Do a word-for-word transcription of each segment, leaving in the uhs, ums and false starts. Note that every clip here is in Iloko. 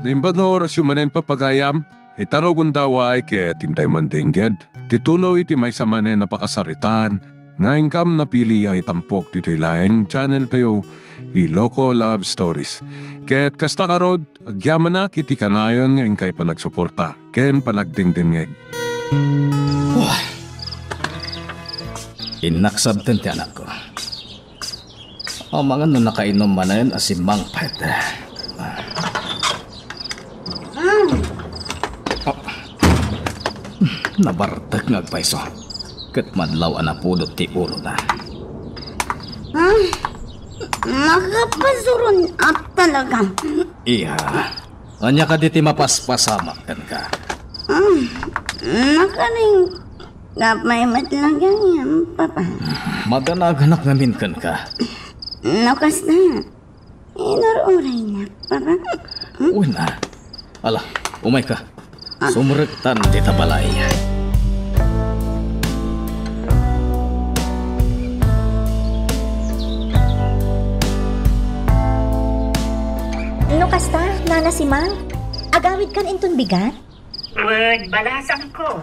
Naimbag nga orasyo manen, Papa gayam, ita rugonda, ket intay man dengged ti tuloy ti maysa manen a pakasaritaan nga inkam napili a itampok ditoy laeng channel tayo, Iloko Love Stories. Ket kasta ngarud, agyamanak iti kanayon nga inkay panagsuporta ken panagdengdengngeg. Innak sabten ti anakko. Amangan no nakainom manen a simmangpet. Ah. Nabartek nga agpayso. Ket madlaw a napudot ti ulona. Ah, makapasuron at talaga. Iha, ania kadi ti mapaspasamak kenka? Ah, nakaring Gapay met laeng, Papa. Madanaganak ngamin kenka. No kasta, inur-uraynak, Papa. Hmm? Wen a. Ala, umayka. Ah. Sumrektan dita balay. No kasta, Nana Simang, agawidkan inton bigat? Wen, balasangko.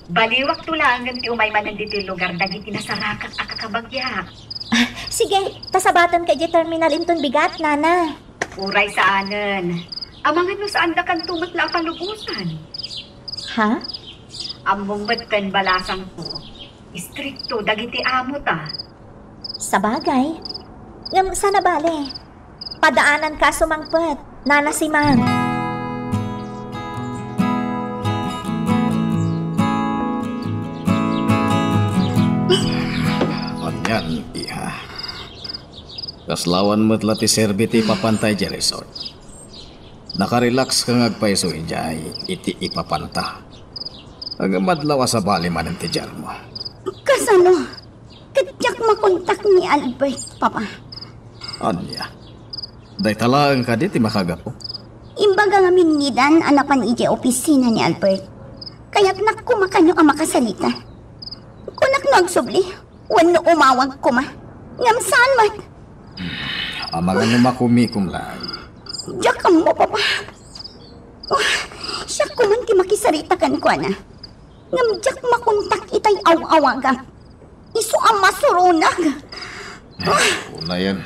Baliwakto laengen ti umay manen ditoy lugar dagiti nasarakak a kakabagyak. Ah, sige, ta sabatanka idiay terminal inton bigat, Nana. Uray saanen. Amangan no saandakanto met la a palubosan. Ha? Ammom met ken, balasangko, istrikto dagiti amota. Sabagay. Ngem saan a bale. Padaananka a sumangpet, Nana Simang. Anian, iha? Kasla awan met la ti serbi ti ipapanta idiay resort. Nakarelaxka nga agpayso idiay iti ipapanta. Ngem madlaw a sabali manen ti diarmo. Kasano? Ket diak makontak ni Albert, Papa. Ania? Dayta laeng kadi ti makagapu? Imbaga ngamin ni Dan a napan idiay opisina ni Albert. Kayatnak koma kano a makasarita. Kunak no agsubli, wenno umawag koma. Ngem saan met? Amangan no makumikom laeng. Diak ammo, Papa. Oh, siak koman ti makisarita kenkuana. Ngem diak makontak itay aw-awagak. Isu a masuronak. Unayen.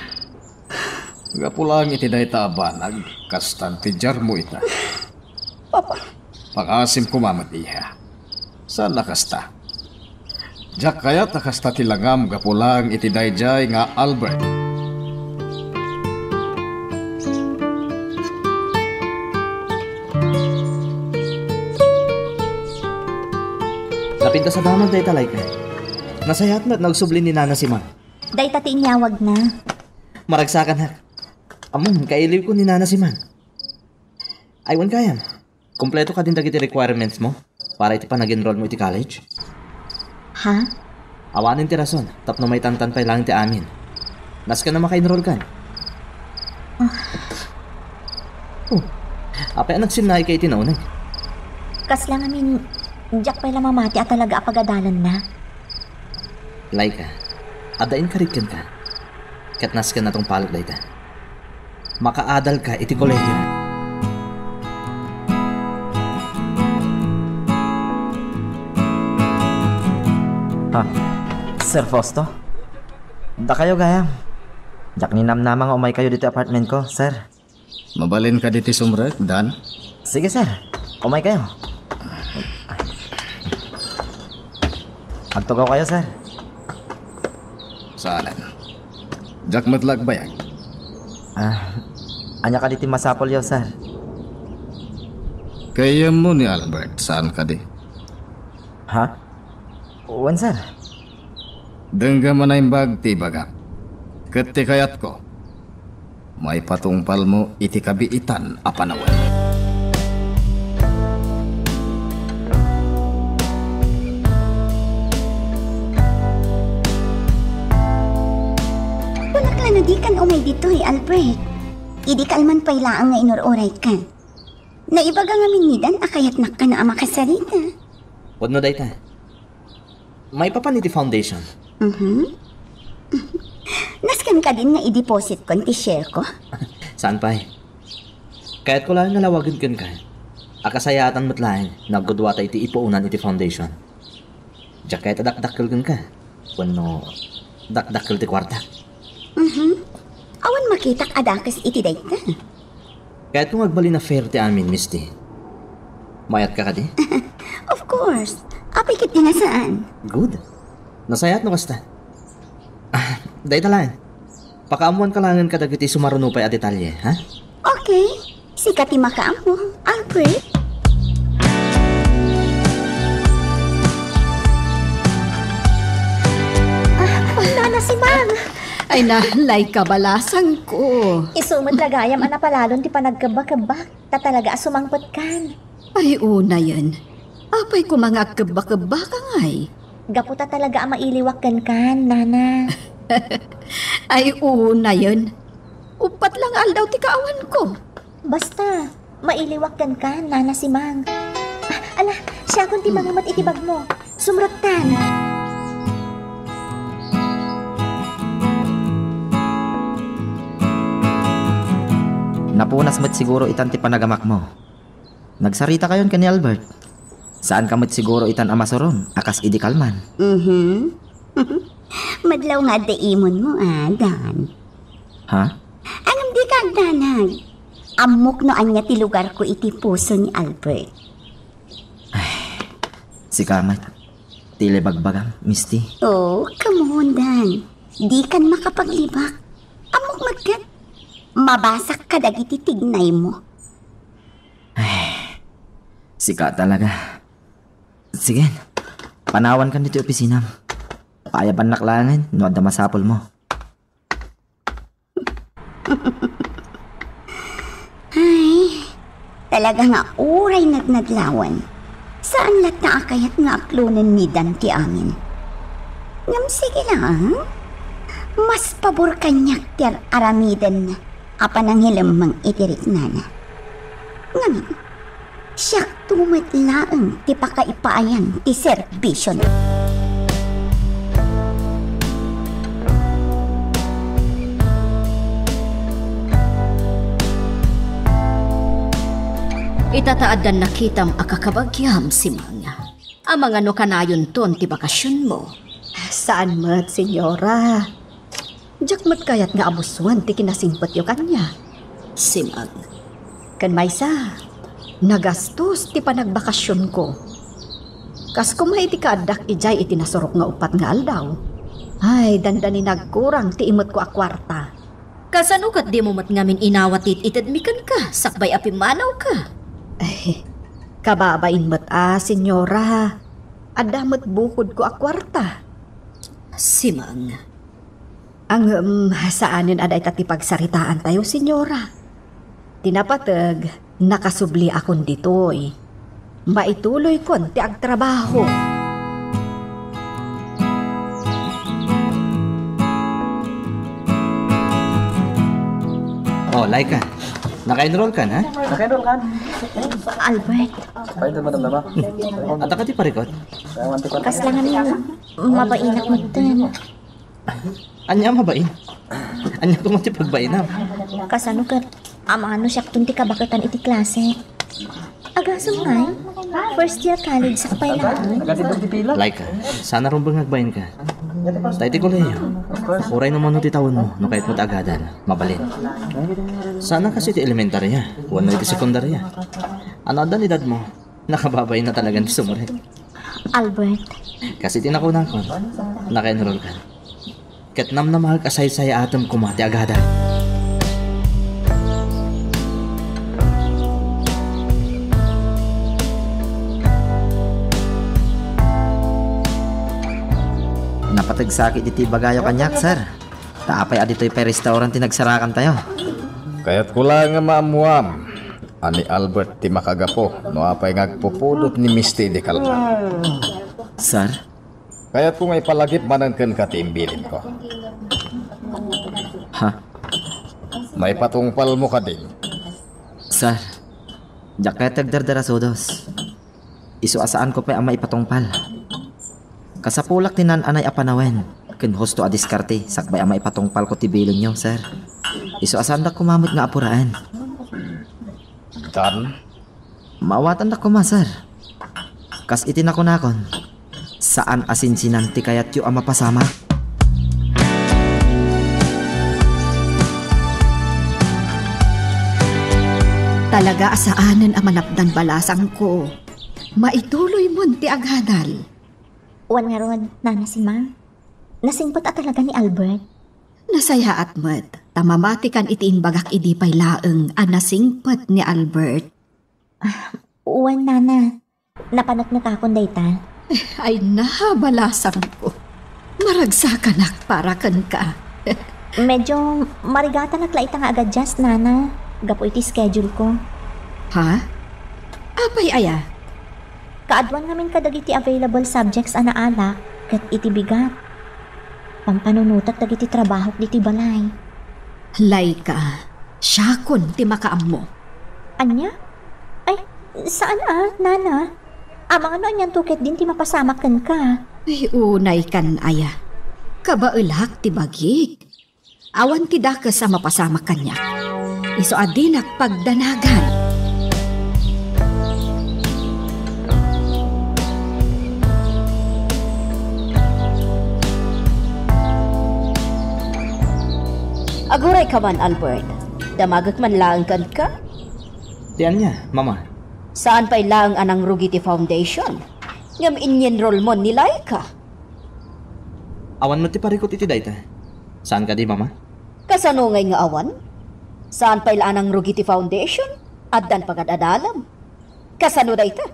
Gapu laeng iti dayta a banag, kastan ti diarmo ita. Papa. Pangaasim koma met, iha. Saan a kasta? Diak kayat a kasta ti langam gapu laeng iti daydiay nga Albert. Napintas a damag dayta, Laika. Nasayaat met no agsubli ni Nana Simang. Dayta ti inyawagna. Maragsakannak. Ammom, kailiwko ni Nana Simang. Ay, wen gayam. Kompleto kadin dagiti requirements mo para iti panag-enroll mo iti college? Ha? Awanen ti rason tapno maitantan pay laeng ti amin. Nasken a maka-enroll kan. Ah. Oh. Apay a nagsinnaika iti nauneg? Kasla ngamin, diak pay la mamati a talaga a pagadalanna. Laika, adda inkarit kenka. Ket nasken a tungpalek dayta. Makaadalka iti kolehiyo. Ha? Sir Fausto? Dakayo gayam. Diak ninamnama nga umaykayo ditoy apartment ko, sir. Mabalin kadi ti sumrek, Dan? Sige, sir. Umaykayo. Agtugawkayo, sir. Saanen. Diak met la agbayag. Ah, ania kadi ti masapulyo, sir? Gayyemmo ni Albert, saan kadi? Ha? Wen, sir. Denggem a naimbag ti ibagak. Ket ti kayatko, maipatungpalmo iti kabiitan a panawen. Kunak la no dikan umay ditoy, Albert. Idi kalman pay laeng nga inur-urayka. Naibaga ngamin ni Dan a kayatnak kano a makasarita. Wenno dayta. Maipapan iti foundation. Mhm. Nasken kadin nga i-deposit kon ti share ko? Saan pay? Kayatko laeng nga lawagen kenka. Akasayaatan met laeng no aggudua ta iti ipuonan iti foundation. Diak kayat a dakdakkel kenka. Wenno, dakdakkel ti kuarta. Mhm. Awan makitak a dakes iti dayta. Kayatko nga agbalin a fair ti amin, Misty. Maayatka kadi? Of course. Apay ket di nasaan? Good. Nasayaat no kasta. Ah, dayta laeng. Pakaammoanka laengen kadagiti sumaruno pay a detalye, ha? Okay. Sika ti makaammo, Albert. Ah, Nana Simang! Ay, nalay kabalasangko. Isu met la gayam a napalalon ti panagkebba-kebbak, ta talaga a sumangpetkan. Ay, unayen. Apay koma nga agkebba-kebbaka ngay? Gapu ta talaga a mailiwak kenkan, Nana. Ay, unayen. Uppat la nga aldaw ti kaawanko. Basta, mailiwak kenkan, Nana Simang. Ah, ala, siakon ti mangumet iti bagmo. Sumrektan. Napunas met siguro itan ti panagamakmo. Nagsaritakayon ken ni Albert. Saanka met siguro itan a masurom a kas idi kalman. Mhm. Madlaw nga adda imonmo, a, Dan. Ha? Ngem dika agdanag. Ammok no ania ti lugarko iti puso ni Albert. Sika met ti libagbagam, Misty. Oh, come on, Dan. Dikan makapaglibak. Ammok met ket, mabasak kadagiti tignaymo. Sika talaga. Sige, panawankan ditoy opisinam. Paayabannak laengen no adda masapulmo. Ay, talaga nga uray nadnadlawen. Saan latta a kayat nga aklonen ni Dan ti amin. Ngem sige lang, mas pabor kaniak ti ar-aramiden a panangilemmeng iti riknana. Ngamin, siakto met laeng ti pakaipaayan ti serbisiona. Ita ta addan nakitam a kakabagiam, Simang. Amangan no kanayonton ti bakasionmo? Saan met, Senyora. Diak met kayat nga abusoen ti kinasingpetyo kaniak. Simang. Ken maysa, nagastos ti panagbakasionko. Kas koma iti kaaddak idiay iti nasurok nga uppat nga aldaw. Ay, dandani nagkurang ti imetko a kuarta. Kasano ket dimo met ngamin inawat ti it-itedmi kenka sakbay a pimmanawka? Ay, kababain met a, Senyora. Adda met bukodko a kuarta. Simang. Ngem, saanen a dayta ti pagsaritaantayo, Senyora. Ti napateg, nakasubliakon ditoy. Maituloykon ti agtrabaho. Oh, Laika. Naka-enroll ka na? Naka-enroll ka? Albert. Pwede mo naman. Adda ka ti parikot? Kasla ngamin, mabainak metten. Ania mabain? Ania koma ti pagbainam? Kasano ket, amangan no siakton ti kabaketan iti klase? Agasem ngay, first year college sakbay laeng. Laika, saan a rumbeng nga agbainka. Ta iti kolehiyo, uray no mano ti tawenmo, no kayatmo ti agadal, mabalin. Saan a kas iti elementarya, wenno iti sekundarya. Ano addan edadmo? Nakababain a talagan ti sumrek. Albert. Kas iti nakunakon, naka-enroll ka. Ket namnamaek a saysayaatem koma ti agadal. Napateg sakit iti ibagayo kaniak, sir. Ta apay a ditoy pay restaurant ti nagsarakantayo? Kayatko laeng nga maammuam a ni Albert ti makagapu no apay nga agpupudot ni Misty idi kalman. Sir? Kayatko nga ipalagip manen kenka ti imbilinko. Ha? Maipatungpalmo kadi? Sir, diak kayat ti agdardarasudos. Isu a saanko pay a maipatungpal. Kasapulak ti naan-anay a panawen ken husto a diskarte sakbay a maipatungpalko ti bilinyo, sir. Isu a saandak koma met nga apuraen. Carl? Maawatan da koma, sir. Kas iti nakunakon, saan a sinsinan ti kayatyo a mapasamak. Talaga a saanen a malapdan balasangko. Maituloymon ti agadal. Wen ngarud, Nana Sima, nasingpet a talaga ni Albert. Nasayaat met, ta mamatikan iti imbagak idi pay laeng a nasingpet ni Albert. Ah, wen, Nana. Napaneknekakon dayta. Ay na, balasangko. Maragsakanak para kenka. Medyo marigatanak la ita nga agadjust, Nana, gapu iti schedule ko. Ha? Apay aya? Kaaduan ngamin kadagiti available subjects a naalak ket iti bigat, pampanunotak dagiti trabahok ditoy balay. Laika, siakon ti makaammo. Ania? Ay, saan a, Nana. Amangan no anianto ketdin ti mapasamak kenka. Ay, unay kan aya. Kabaelak ti bagik. Awan ti dakes a mapasamak kaniak. Isu a dinak pagdanagan. Agurayka man, Albert. Damagek man laeng kenka. Ti ania, Mama? Saan pay laeng a nangrugi ti foundation, ngem in-enrollmon ni Laika. Awan met ti parikut iti dayta. Saan kadi, Mama? Kasano ngay nga awan? Saan pay la a nangrugi ti foundation? Addan pagad-adalem. Kasano dayta?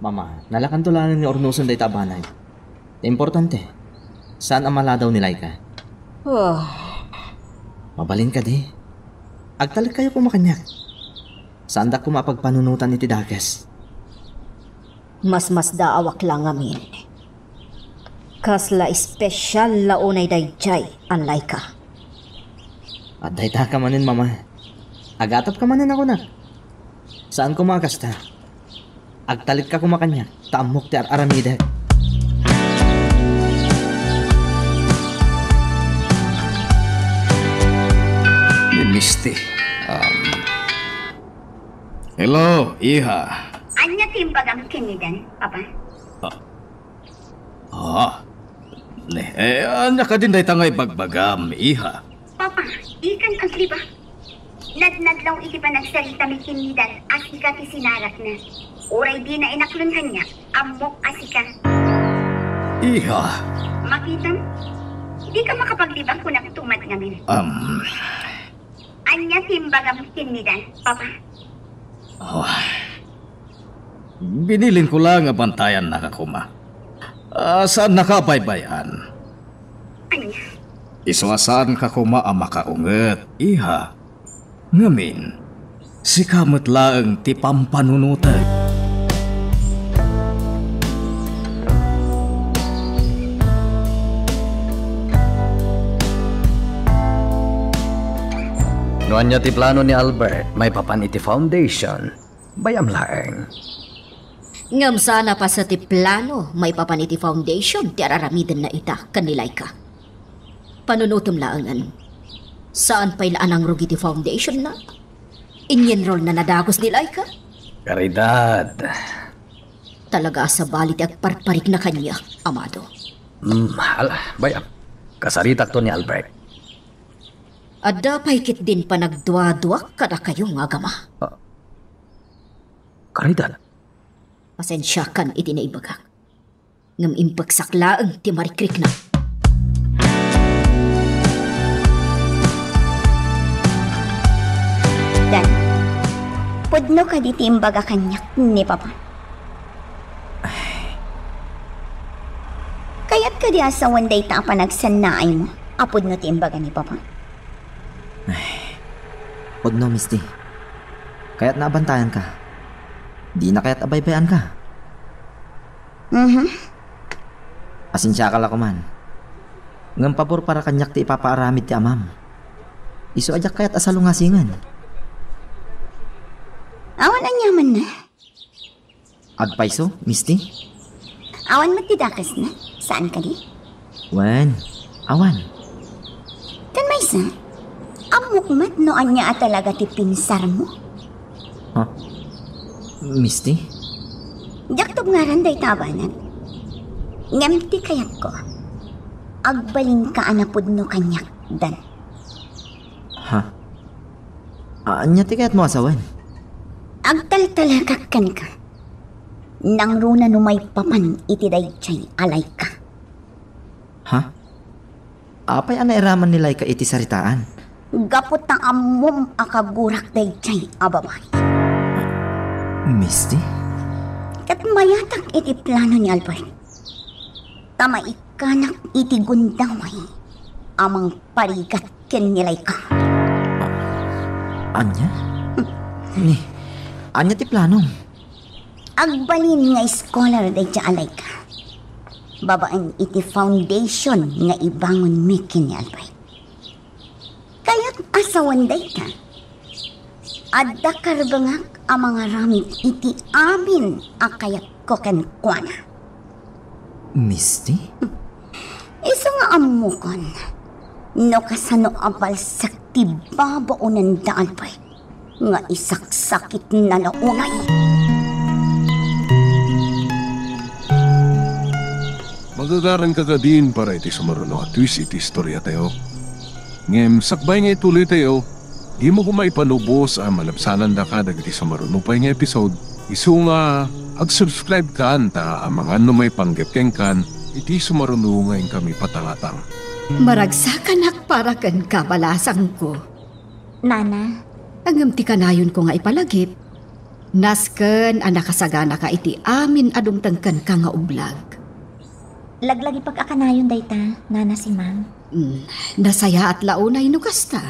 Mama, nalakanto laeng nga urnosen dayta a banag. Ti importante, saan a maladaw ni Laika. Ah. Mabalin kadi. Agtalekkayo koma kaniak. Saandak koma a pagpanunotan iti dakes. Masmasdaawak la ngamin. Kasla espesial la unay daydiay a Laika. Adda itaka manen, Mama. Agatapka manen a kunak. Saan koma a kasta. Agtalekka koma kaniak, ta ammok ti ar-aramidek. Ni Misty, um, hello, iha. Ania ti imbagam ken ni Dan, Papa? Ah. Ah. Ne, eh, ania kadin dayta nga ibagbagam, iha? Papa, dikan aglibak. Nadnadlaw iti panagsaritami ken ni Dan a sika ti sinarakna. Uray dina inaklon kaniak, ammok a sika. Iha. Makitam? Dika makapaglibak kunak tumat ngamin. Um. Ania ti imbagam ken ni Dan, Papa? Oh. Binilinko la nga bantayannaka koma. Ah, saannaka a baybay-an. Ania? Isu a saanka koma a makaunget, iha. Ngamin, sika met laeng ti pampanunotek. No ania ti plano ni Albert maipapan iti foundation, bay-am laeng. Ngem saan a paset ti plano maipapan iti foundation ti ar-aramidenna ita ken ni Laika. Panunotem laengen. Saan pay la a nangrugi ti foundation na. Inyenrolna na dagus ni Laika. Caridad. Talaga a sabali ti agparparikna kaniak, Amado. Hmm, ala, bay-am. Kasaritakto ni Albert. Adda pay ketdin panagduaduak kadakayo nga agama. Ah. Caridad. Pasensiakan iti naibagak. Ngem impeksak laeng ti marikrikna. Dan, pudno kadi ti imbaga kaniak ni Papa? Kayat kadi a sawen dayta a panagsannaaymo a pudno ti imbaga ni Papa? Ay, pudno, Misty. Kayatna a bantayanka. Dina kayat a baybay-anka. Mhm. Pasensiaka la koman. Ngem pabor para kaniak ti ipapaaramid ti amam. Isu a diak kayat a salungasingen. Awan aniamanna. Agpayso, Misty? Awan met ti dakesna, saan kadi? Wen, awan. Ken maysa, ammok met no ania a talaga ti pinsarmo. Ha? Misty? Diak tubngaran dayta a banag. Ngem ti kayatko, agbalinka a napudno kaniak, Dan. Ha? Ania ti kayatmo a sawen? Agtaltalekak kenka. Nangruna no maipapan iti daydiay a Laika. Ha? Apay a nairaman ni Laika iti saritaan? Gapu ta ammom a kagurak daydiay a babai. Misty? Ket mayatak iti plano ni Albert. Ta maikkanak iti gundaway a mangparigat ken ni Laika. Ania? Ni, ania ti planom? Agbalin nga scholar daydiay a Laika babaen iti foundation nga ibangonmi ken ni Albert. Kayat a sawen dayta, adda karbengak a mangaramid iti amin a kayatko kenkuana. Misty? Isu nga ammokon no kasano a balsek ti babaonen da Albert nga isaksakitna la unay. Magagaranka kadin para iti sumaruno a twist iti istoriatayo. Ngem sakbay nga ituloytayo, dimo koma ipalubos a malabsanandaka dagiti sumaruno pay nga episode. Isu nga ag-subscribe kan ta amangan no maipanggep kenkan iti sumaruno nga inkami patangatang. Maragsakanak para kenka, balasangko. Nana. Ngem ti kanayonko nga ipalagip, nasken a nakasaganaka iti amin a dumteng kenka nga ublag. Laglagipek a kanayon dayta, Nana Simang. Mm, nasayaat la unay no kasta.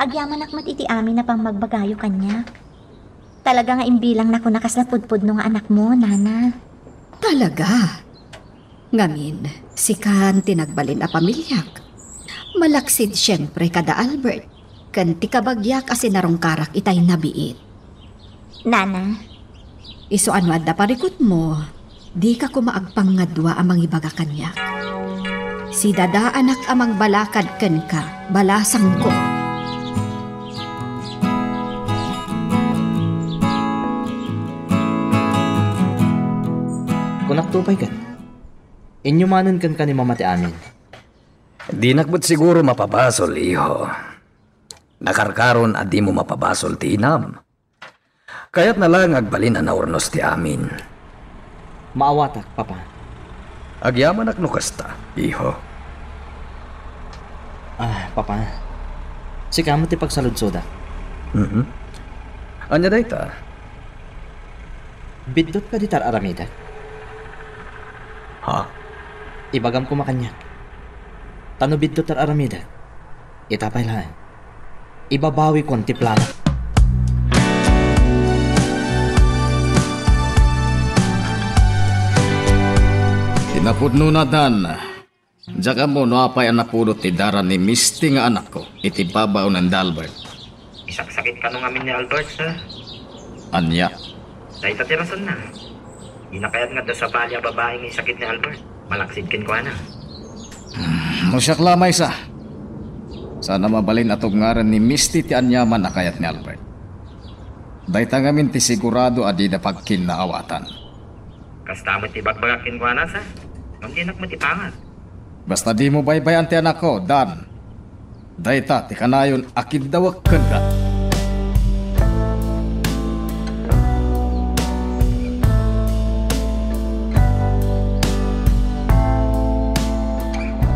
Agyamanak met iti amin a pammagbagayo kaniak. Talaga nga imbilangnakon a kasla pudpudno nga anakmo, Nana. Talaga? Ngamin, sikan ti nagbalin a pamiliak. Malaksid siempre kada Albert, ken ti kabagiak a sinarungkarak itay nabiit. Nana. Isu a no adda parikutmo, dika koma agpangngadua a mangibaga kaniak. Sidadaanak a mangbalakad kenka, balasangko. Kunakto pay ket, inyo manen kenka ni Mama ti amin. Dinak met siguro mapabasol, iho. Nakarkaron a dimo mapabasol ti inam. Kayatna la nga agbalin a naurnos ti amin. Maawatak, Papa. Agyamanak no kasta, iho. Ah, Papa. Sika met ti pagsaludsodak. Mhm. Ania dayta? Biddut kadi ti ar-aramidek? Ha? Ibagam koma kaniak. Ta no biddut ti ar-aramidek, ita pay laeng, ibabawikon ti plano. Kinapudnona, Dan. Diak ammo no apay a napudot ti dara ni Misty nga anakko iti babaonen da Albert. Isaksakit kano ngamin ni Albert, sir? Ania? Dayta ti rasonna. Dina kayat nga adda sabali a babai nga isakit ni Albert. Malaksid kenkuana. Hmm, no siak la maysa, saan a mabalin a tubngaran ni Misty ti aniaman a kayat ni Albert. Dayta ngamin ti sigurado a dida pagkinnaawatan. Kasta met ti ibagbagak kenkuana, sir. Ngem dinak met ipangan. Basta dimo baybay-an ti anakko, Dan. Dayta ti kanayon a kiddawek kenka.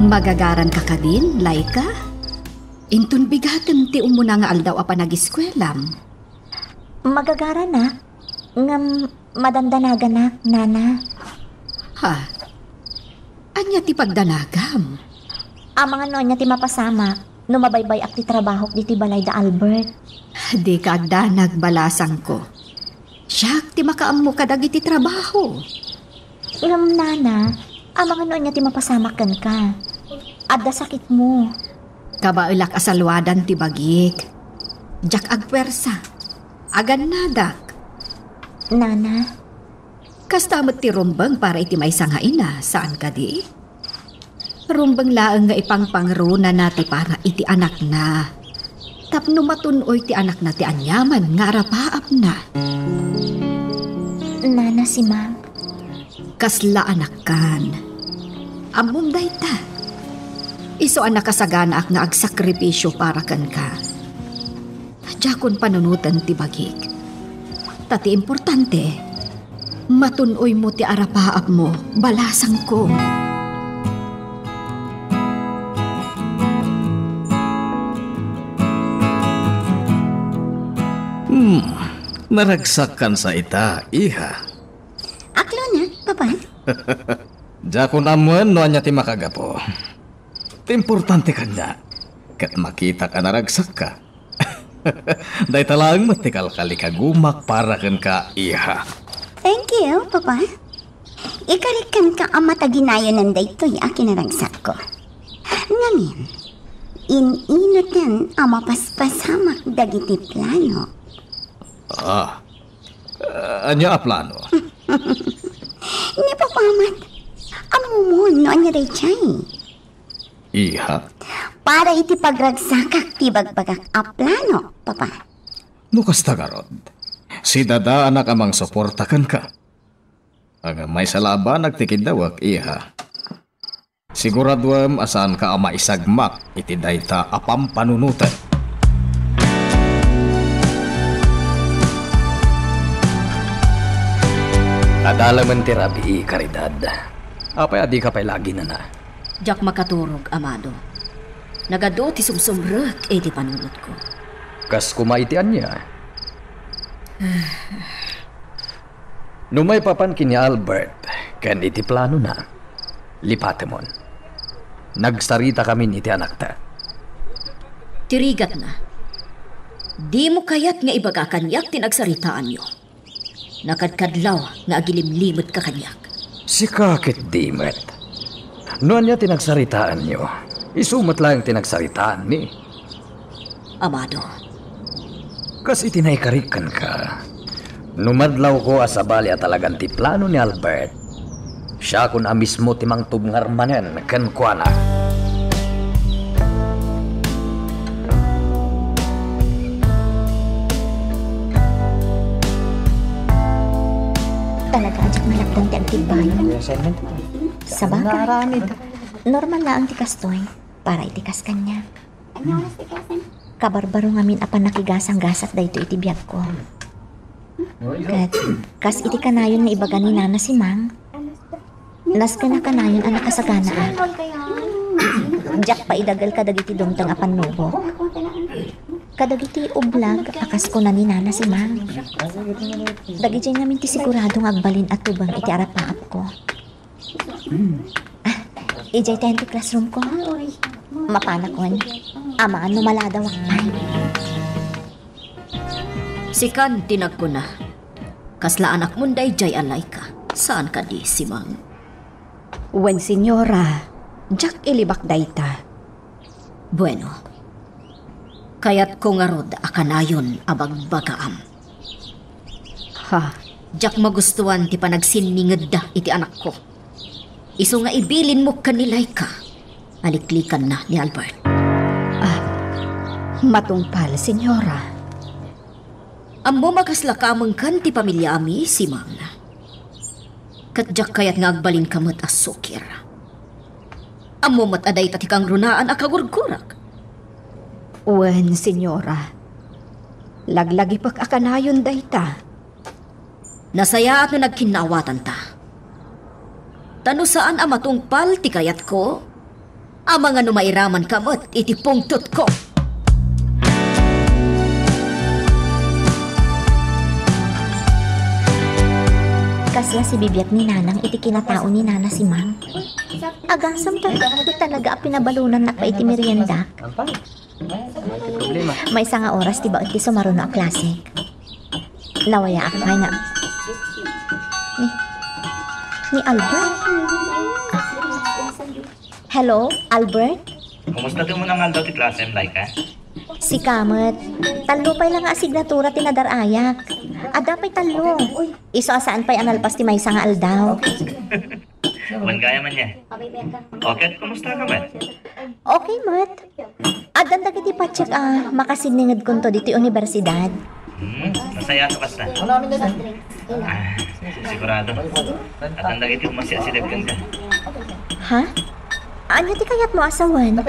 Magagaranka kadin, Laika? Inton bigaten ti umuna nga aldaw a panagiskuelam. Magagaranak, ngem madandanaganak, Nana. Ha? Ania ti pagdanagam? Amangan no ania ti mapasamak no mabaybay-ak ti trabahok ditoy balay da Albert. Dika agdanag, balasangko. Siak ti makaammo kadagiti trabaho. Ngem, Nana, amangan no ania ti mapasamak kenka. Adda sakitmo. Kabaelak a saluadan ti bagik. Diak agpuersa. Agannadak. Nana. Kasta met ti rumbeng para iti maysa nga ina, saan kadi? Rumbeng laeng nga ipangpangrunana ti para iti anakna. tapno matun-oy ti anakna ti aniaman nga arapaapna. Nana Simang. Kasla anakkan. Ammom dayta. Isu a nakasaganaak nga agsakripisio para kenka. Diakon panunoten ti bagik. Ta ti importante, matun-oymo ti arapaapmo, balasangko. Hmm, naragsakkan sa ita, iha. Aklona, Papa? Diakon ammoen no ania ti makagapu. Ti importante kaniak, ket makitak a naragsakka. Dayta laeng met ti kalkalikagumak para kenka, iha. Thank you, Papa. Ikarik kenka a mataginayonan daytoy a kinaragsakko. Ngamin, in-inoten a mapaspasamak dagiti plano. Ah, ania a plano? Ni Papa met, ammomon no ania daydiay. Iha? Para iti pagragsakak ti ibagbagak a plano, Papa. No kasta garud, sidadaanak a mangsuporta kenka. Ngem maysa la a banag ti kiddawek, iha. Siguraduem a saanka a maisagmak iti dayta a pampanunoten. Adalamen ti rabii, Caridad. Apay a dika pay la aginana? Diak makaturog, Amado. Nagadu ti sumsumrek iti panunotko. Kas koma iti ania? No maipapan ken ni Albert ken iti planona, lipatemon. Nagsaritakamin iti anakta. Ti rigatna, dimo kayat nga ibaga kaniak ti nagsaritaanyo. Nakadkadlaw nga agilimlimetka kaniak. Sika ket di met. No ania ti nagsaritaanyo, isu met laeng ti nagsaritaanmi. Amado. Kas iti naikarik kenka, no madlawko a sabali a talagan ti plano ni Albert, siakon a mismo ti mangtubngar manen kenkuana. Talaga, diak malapdan ti agtigbay. Sabagay. Normal laeng ti kastoy para iti kas kaniak. Kabarbaro ngamin a pannakigasanggasak daytoy iti biagko. Ket kas iti kanayon nga ibaga ni Nana Simang, nasken a kanayon a nakasaganaak. Diak paidael kadagiti dumteng a pannubok. Kadagiti ublag a kas kuna ni Nana Simang. Dagidiay ngamin ti sigurado nga agbalin a tubeng iti arapaapko. Ah, idiay tayon ti classroom ko. Mapanakon. Amangan no maladawak pay. Sikan ti nagkuna, kasla anakmon daydiay a Laika, saan kadi, Simang? Wen, senyora, diak ilibak dayta. Bueno, kayatko ngarud a kanayon a bagbagaam. Ha? Diak magustuan ti panagsinningedda iti anakko. Isu nga ibilinmo ken ni Laika a liklikanna ni Albert. Ah, matungpal, senyora. Ammom a kasla kamengkan ti pamiliami, Simang. Ket diak kayat nga agbalinka met a sukir. Ammom met a dayta ti kangrunaan a kagurgurak. Wen, senyora. Laglagipek a kanayon dayta. Nasayaat no nagkinnaawatanta. Ta no saan a matungpal ti kayatko, amangan no mairamanka met iti pungtotko. Kasla sibibiag ni Nanang iti kinatao ni Nana Simang. Agasem ta, talaga a pinabalonannak pay iti meriendak. Maysa nga oras ti baet ti sumaruno a klase. Nawayaak pay nga. Ni, ni Albert? Ah. Hello, Albert? Kumusta ti umuna nga aldaw ti klasem, Laika? Sika met. Tallo pay la nga asignatura ti nadar-ayak. Adda pay tallo. Isu a saan pay a nalpas ti maysa nga aldaw. Wen gayam ania. O ket, kumusta ka met? Okay met. Addan dagiti patiek a makasidningedkonto ditoy universidad. Hmm, masaya to kasta. Ah, sigurado. Addan dagiti umasideg kenka. Ha? Ania ti kayatmo a sawen?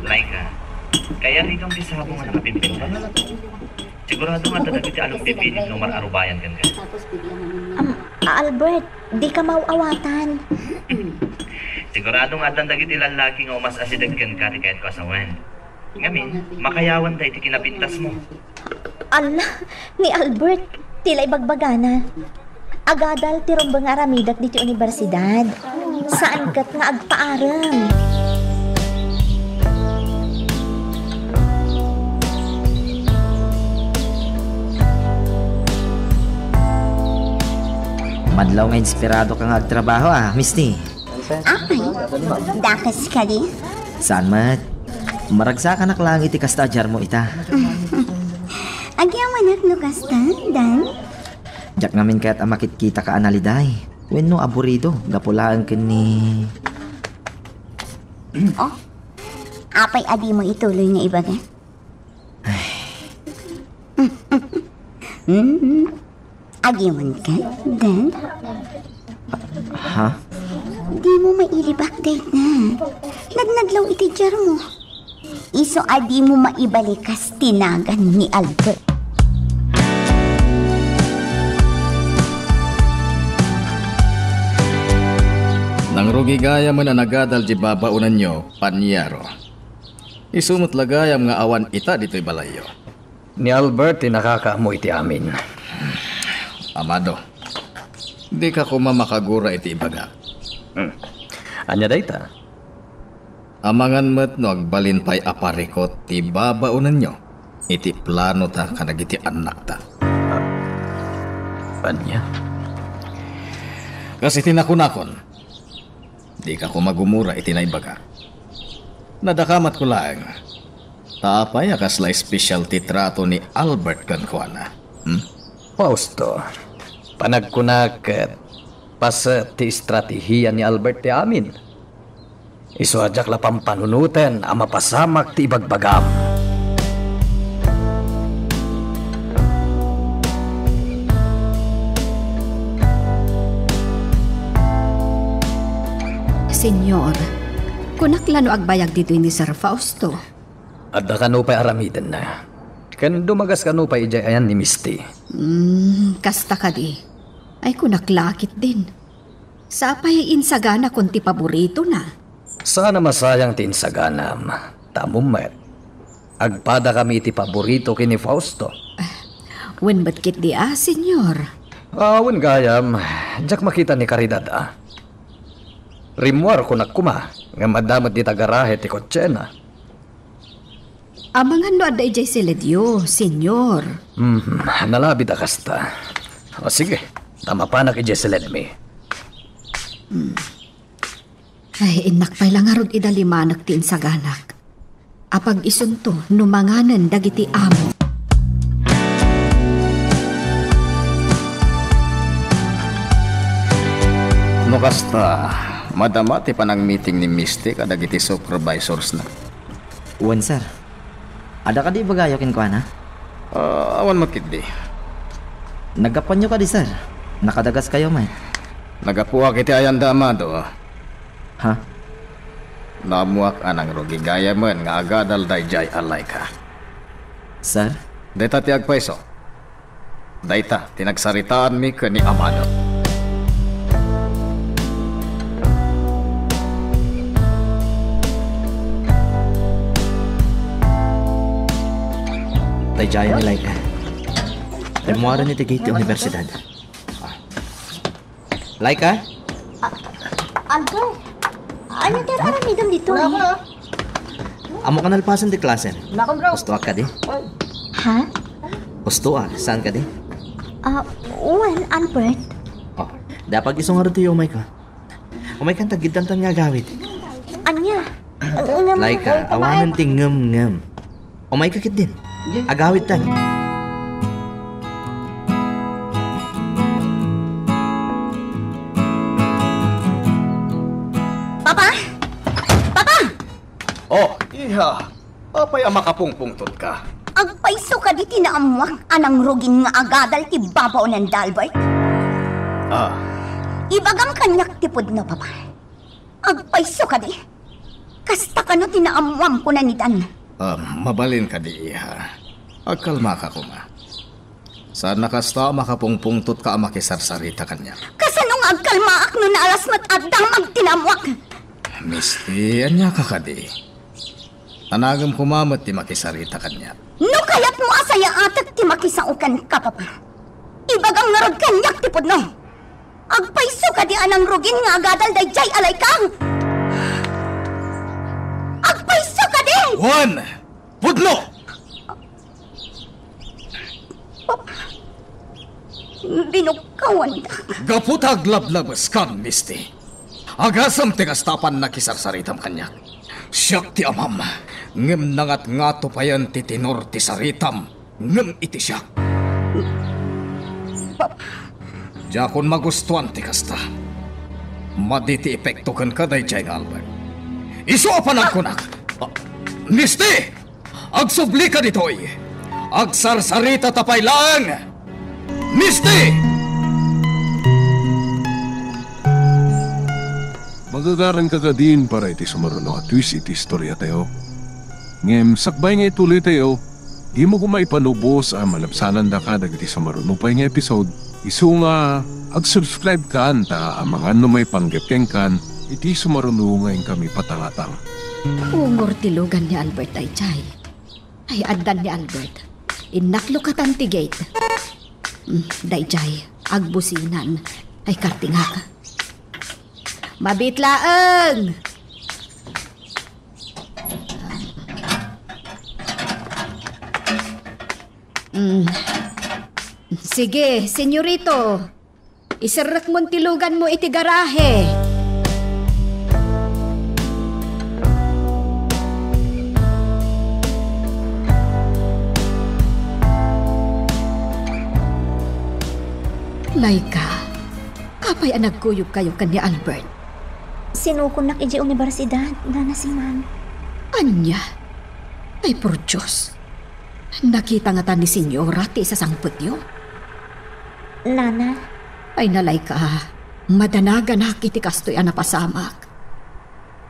Laika, kayaritom ti sabong a nakapimpintas. Sigurado nga adda dagiti along pipili no mar-arubayan kenka. Am, Albert, dika maaw-awatan. Sigurado nga addan dagiti lallaki nga umas-asideg kenka ti kayatko a sawen. Ngamin, makayawanda iti kinapintasmo. Ala, ni Albert, ti la ibagbagana. Agadal ti rumbeng nga aramidek ditoy universidad. Saan ket nga agpaarem. Madlaw nga inspirado ka nga agtrabaho, ah, Misty. Apay, dakes kadi? Saan met? Maragsakanak laeng iti kasta a jarmo ita. Agyamanak no kasta, Dan? Diak ngamin kayat a makitkitaka a naliday wenno aburido gapu laeng ken ni... Oh, apay a dimo ituloy nga ibaga? Hmm? Agimonka, Dan? Ha? Dimo mailibak dayta. Nadnadlaw iti jarmo. Isu a dimo maibalikas ti nagan ni Albert. Nangrugi gayamen a nagadal ti babaonanyo, paniaro. Isu met la gayam nga awan ita ditoy balayyo. Ni Albert ti nakakaammo iti amin. Amado, dika koma makagura iti ibagak. Hmm. Ania dayta? Amangan met no agbalin pay a parikut ti babaonanyo iti planota kadagiti annakta. Ah, ania? Kas iti nakunakon, dika koma gumura iti naibagak. Nadakamatko laeng. Ta apay a kasla espesyal ti trato ni Albert kenkuana? Hmm? Fausto, panagkunak ket paset ti estrategia ni Albert ti amin. Isu a diak la pampanunoten a mapasamak ti ibagbagam. Señor, kunak la no agbayag ditoy ni Sir Fausto. Adda kano pay aramidenna. Ken dumagas kano pay idiay ayan ni Misty. Hmm, kasta kadi. Ay, kunak la ketdin. Sapay insaganakon ti paboritona. Saan a masayang ti insaganam. Ta ammom met, agpadakami iti paborito ken ni Fausto. Wen met ketdi a, Señor? Ah, wen gayam, diak makita ni Caridad a. Rimmuar kunak koma, ngem adda met dita garahe ti kotsena. Amangan no adda idiay siledyo, Señor. Hmm, nalabit a kasta. O sige, ta mapanak idiay siledmi. Hmm. Ay, innak pay la ngarud idalimanek ti insaganak. Apag isunto no manganen dagiti amo. No kasta, madama ti panangmiting ni Misty kadagiti supervisorsna. Wen, sir. Adda kadi ibagayo kenkuana? Ah, awan met ketdi. Naggapuanyo kadi, sir? Nakadagaskayo met. Naggapuak iti ayanda, Amado. Ha? Naammoak a nangrugi gayamen nga agadal daydiay a Laika. Sir? Dayta ti agpayso. Dayta ti nagsaritaanmi ken ni Amado. Daydiay ni Laika. Rimmuaren iti gate ti universidad. Laika? A-, Albert, ania ti ar-aramidem ditoy? Wala, wala. Ammok a nalpasen ti klasen. Wala akong bro. Ustoak kadi? Oy. Ha? Ustoak, saan kadi? Ah, wen, Albert. Oh, da pag-isu ngarud ti umayka. Umaykan ta, agiddantan nga agawid. Ania? Ngem, Laika, awanen ti ngem-ngem. Umayka ketdin. Agawidtan. Papa? Papa! Oh, iha. Apay a makapungpungtotka? Agpayso kadi ti naammuak a nangrugin nga agadal ti babaonan da Albert? Ah. Ibagam kaniak ti pudno, Papa. Agpayso kadi? Kasta kano ti naammuam, kuna ni Dan. Ah, mabalin kadi, iha. Agkalmaka koma. Saan a kasta a makapungpungtotka a makisarsarita kaniak. Kasano nga agkalmaak no naalas met a damag ti naammuak? Misty, ania ka kadi? Tanagem koma met ti makisarita kaniak. No kayatmo a sayaatek ti makisao kenka, Papa, ibagam ngarud kaniak ti pudno. Agpayso kadi a nangrugin nga agadal daydiay a Laika? Agpayso kadi! Wen, pudno! Binugkawandak. Gapu ta aglablabeskan, Misty. Agasem ti kasta a pannakisarsaritam kaniak. Siak ti amam, ngem nangatngato payen ti tenor ti saritam, ngem iti siak. Papa. Diakon magustuan ti kasta. Madi ti epekto kenka daydiay nga Albert. Isu a panagkunak. Ah, Misty! Agsublika ditoy! Agsarsarita ta pay laeng! Misty! Magagaranka kadin para iti sumaruno a twist iti istoriatayo. Ngem sakbay nga ituloytayo, dimo koma ipalubos a malabsanandaka dagiti sumaruno pay nga episode. Isu nga ag-subscribe kan ta amangan no maipanggep kenkan iti sumaruno nga inkami patangatang. Ungor ti lugan ni Albert daydiay. Ay, addan ni Albert. Innak lukatan ti gate. Mm, daydiay, agbusinan. Ay, kartingak. Mabiit laeng! Mm. Sige, senyorito. Iserrekmon ti luganmo iti garahe. Laika, apay a nagkuyogkayo ken ni Albert? Sinukonak idiay universidad, Nana Simang. Ania? Ay, por Dios. Nakita ngata ni Senyora ti isasangpetyo? Nana. Ay, Laika, madanaganak iti kastoy a napasamak.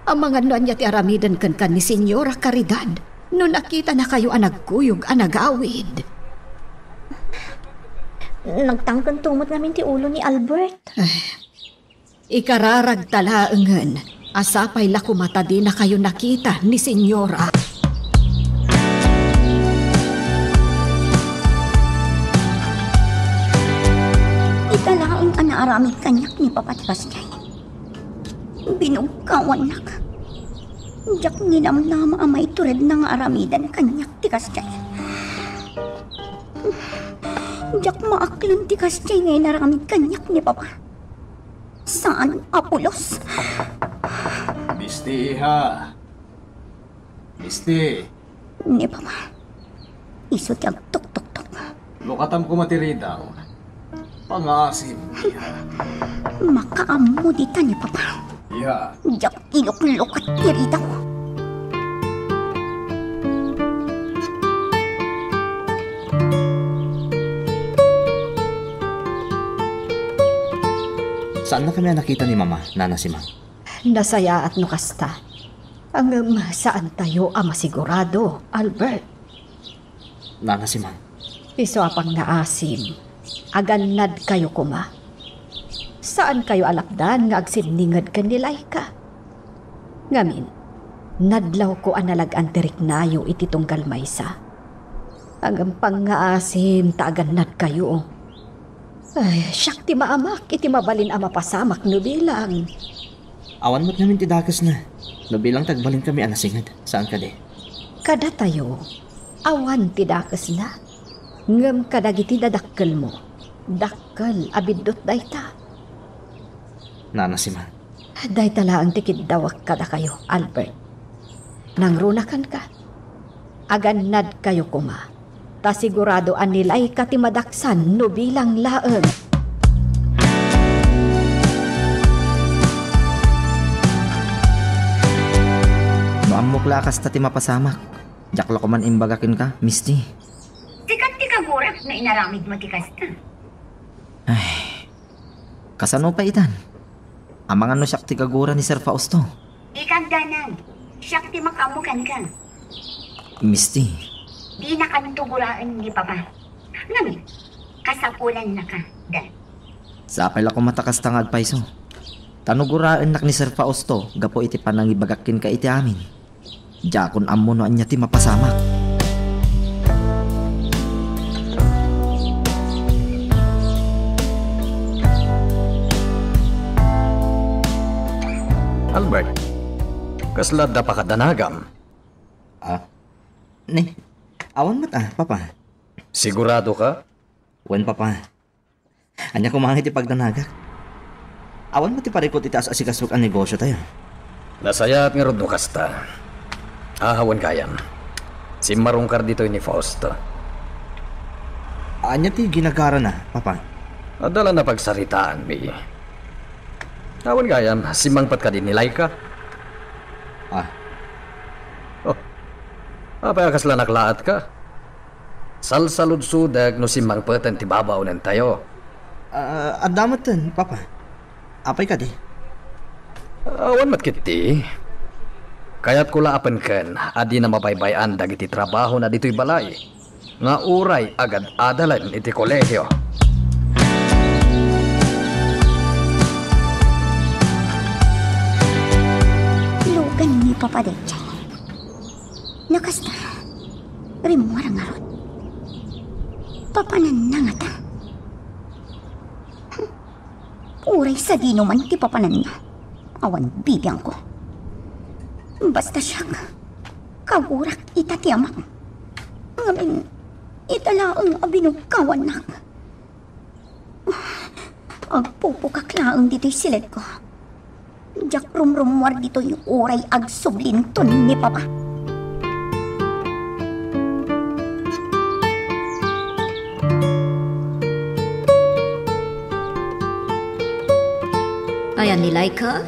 Amangan no ania ti aramiden kenka ni Senyora Caridad no nakitanakayo a nagkuyog a nagawid. Nagtangken tumot ngamin ti ulo ni Albert. Ay, ikararagta laengen a sapay la koma ta dinakayo nakita ni Senyora. Ita laeng a naaramid kaniak ni Papa ti kasdiay. Binugkawannak. Diak ninamnama a maituredna nga aramiden kaniak ti kasdiay. Diak maaklon ti kasdiay nga inaramid kaniak ni Papa. Saan a pulos. Misty, iha. Misty. Ni Papa. Isu ti agtuktoktok. Lukatam koma ti ridaw. Pangaasim, iha. Makaammo dita ni Papa. Iha. Diak iluklukat ti ridaw. Saannakami a nakita ni Mama, Nana Simang. Nasayaat no kasta. Ngem saantayo a masigurado, Albert. Nana Simang. Isu a pangngaasim, agannadkayo koma. Saankayo a lapdan nga agsinninged ken ni Laika. Ngamin, nadlawko a nalag-an ti riknayo iti tunggal maysa. Ngem pangngaasim ta agannadkayo. Ay, siak ti maamak iti mabalin a mapasamak no bilang. Awan met ngamin ti dakesna. No bilang ti agbalinkami a nasinged, saan kadi? Kadatayo, awan ti dakesna. Ngem kadagiti dadakkelmo, dakkel a biddut dayta. Nana Simang. Dayta laeng ti kiddawak kadakayo, Albert. Nangrunakanka. Agannadkayo koma. Ta sigurado a ni Laika ti madaksan no bilang laeng. No ammok la a kasta ti mapasamak, Diak la koma imbaga kenka, Misty. Sikat ti kagurak no inaramidmo ti kasta. Ay, kasano pay itan? Amangan no siak ti kagura ni Sir Fausto. Dika agdanag. Siak ti makaammo kenka. Misty. Dinakanto guraen ni Papa. Ngamin, kasapulannaka, Dan. Sapay la koma ta kasta nga agpayso. Ta no guraennak ni Sir Fausto gapu iti panangibagak kenka iti amin, diakon ammo no ania ti mapasamak. Albert, kasla adda pakadanagam? Ah, ni, awan met a, Papa. Sigurado ka? Wen, Papa. Ania koma nga iti pagdanagak? Awan met ti parikut iti as-asikasok a negosyo tayo. Nasayaat ngarud no kasta. Ahawen gayam. Simmarungkar ditoy ni Fausto. Ania ti ginagarana, Papa? Adda la napagsaritaanmi. Awan gayam, simmangpet kadi ni Laika? Ah. Oh. Apay a kasla naklaatka? Salsaludsodek no simmangpeten ti babaonentayo. Ah, adda metten, Papa. Apay kadi? Awan met ketdi. Kayatko la a penken a dina mabaybay-an dagiti trabahona ditoy balay nga uray agad-adalen iti kolegio. Lugan ni Papa daydiay. No kasta, rimmuar ngarud. Papananna ngata? Uray sadino man ti papananna, awan bibiangko. Basta siak, kagurak ita ti amak. Ngamin, ita laeng a binugkawannak. Agpupukak laeng ditoy siledko. Diak rumrummuar ditoy uray agsublinton ni Papa. Ayan ni Laika?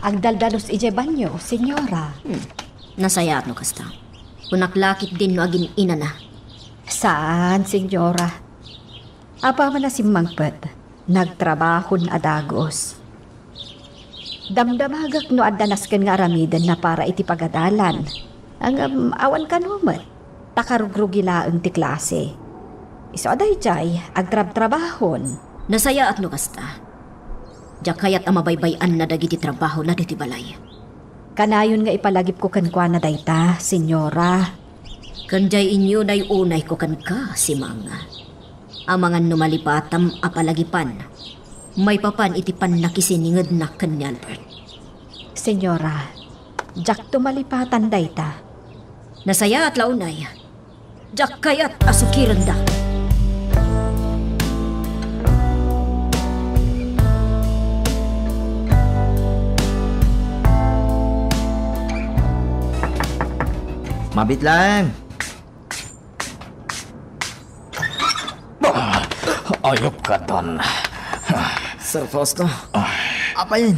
Agdaldalos idiay banyo, senyora. Hmm. Nasayaat no kasta. Kunak la ketdin no agin-inana. Saan, senyora. Apaman a simmangpet, nagtrabahon a dagus. Damdamagek no adda nasken nga aramidenna para iti pagadalan. Ngem awan kano met, ta karugrugi laeng ti klase. Isu a daydiay, agtrabtrabahon. Nasayaat no kasta. Diak kayat a mabaybay-anna dagiti trabahona ditoy balay. Kanayon nga ipalagipko kenkuana dayta, senyora. Ken diay inyo nay-unayko kenka, Simang. Amangan no malipatam a palagipan maipapan iti pannakisiningednak ken ni Albert. Senyora, diakto malipatan dayta. Nasayaat la unay. Diak kayat a sukirenda. Mabiit laeng. Ayupka, Dan. Sir Fausto. Ah. Apayen?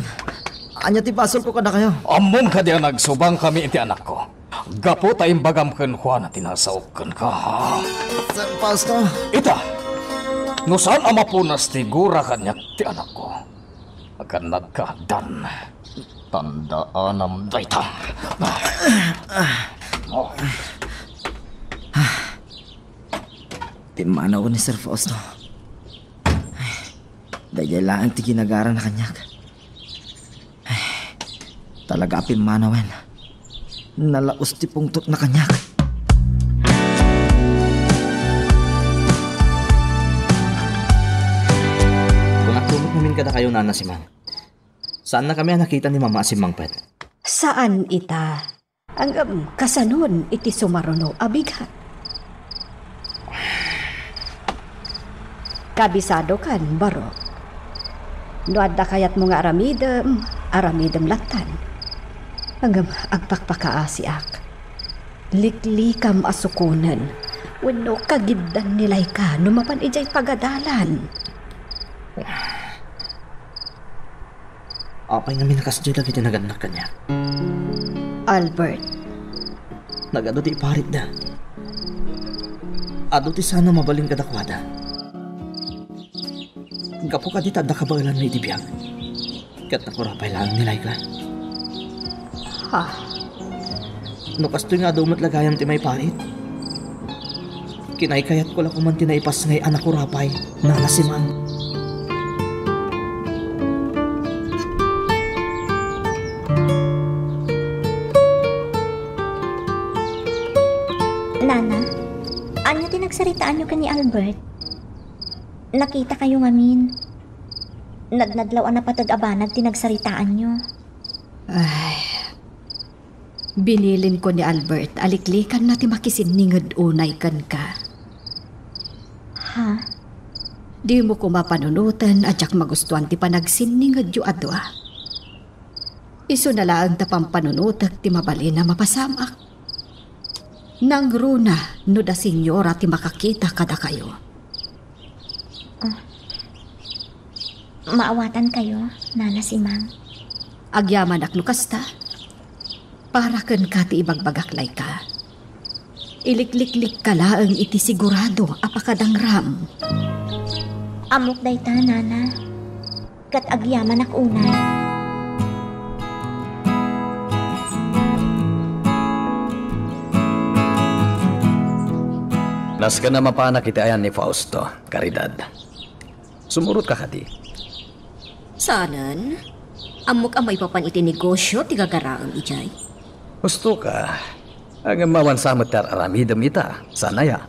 Ania ti basolko kadakayo? Ammom kadi a nagsubangkami iti anakko? Gapu ta imbagam kenkuana ti nasaok kenka. Sir Fausto. Ita, no saan a mapunas ti gura kaniak ti anakko, agannadka, Dan. Tandaanam dayta. Oh. Pimmanawen ni Sir Fausto. Daydiay laeng ti ginagarana kaniak. Talaga a pimmanawen. Nalaus ti pungtotna kaniak. Kunakto met ngamin kadakayo, Nana Simang. Saannakami a nakita ni Mama a simmangpet. Saan ita? Ngem kasanon iti sumaruno a bigat? Kabisadokan, barok. No adda kayatmo nga aramidem, aramidem lattan. Ngem agpakpakaasiak. Liklikam a sukonen wenno kagiddan ni Laika no mapan idiay pagadalan. Apay ngamin a kasdiay dagiti nagannak kaniak? Albert, Nagadu ti iparitda. Adu ti saan a mabalin kadakuada. Gapu kadi ta adda kabaelanmi iti biag. Ket nakurapay laeng ni Laika. Ha? No kastoy nga adu met la gayam ti maiparit, kinaykayatko la koman ti naipasngay a nakurapay, Nana Simang. Nana, ania ti nagsaritaanyo ken ni Albert? Nakitakayo ngamin. Nadnadlaw a napateg a banag ti nagsaritaanyo. Ay, binilinko ni Albert a liklikanna ti makisinninged unay kenka. Ha? Dimo koma panunoten a diak magustuan ti panagsinningedyo a dua. Isuna laeng ta pampanunotek ti mabalin a mapasamak. Nangruna no da senyora ti makakita kadakayo. Ah. Maawatankayo, Nana Simang. Agyamanak no kasta. Para kenka ti ibagbagak, Laika. Ilikliklikka laeng iti sigurado a pakadangram. Ammok dayta, Nana. Ket agyamanak unay. Nasken a mapanak iti ayan ni Fausto, Caridad. Sumurotka kadi? Saanen. Ammok a maipapan iti negosio ti gagaraem idiay. Husto ka. Ngem awan sa met ti ar-aramidem ita. Saan aya?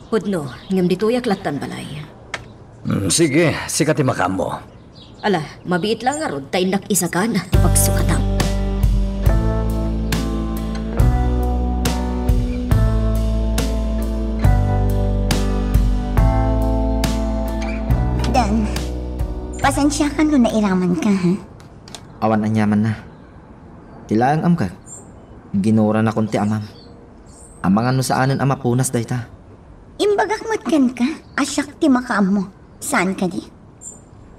Pudno, ngem ditoyak lattan balay. Mm, sige, sika ti makaammo. Ala, mabiit la ngarud ta innak isagana ti pagsukatam. Dan, pasensiakan no nairamanka, ha? Awan aniamanna. Ti laeng amkak, ginuranakon ti amam. Amangan no saanen a mapunas dayta. Imbagak met kenka a siak ti makaammo. Saan kadi?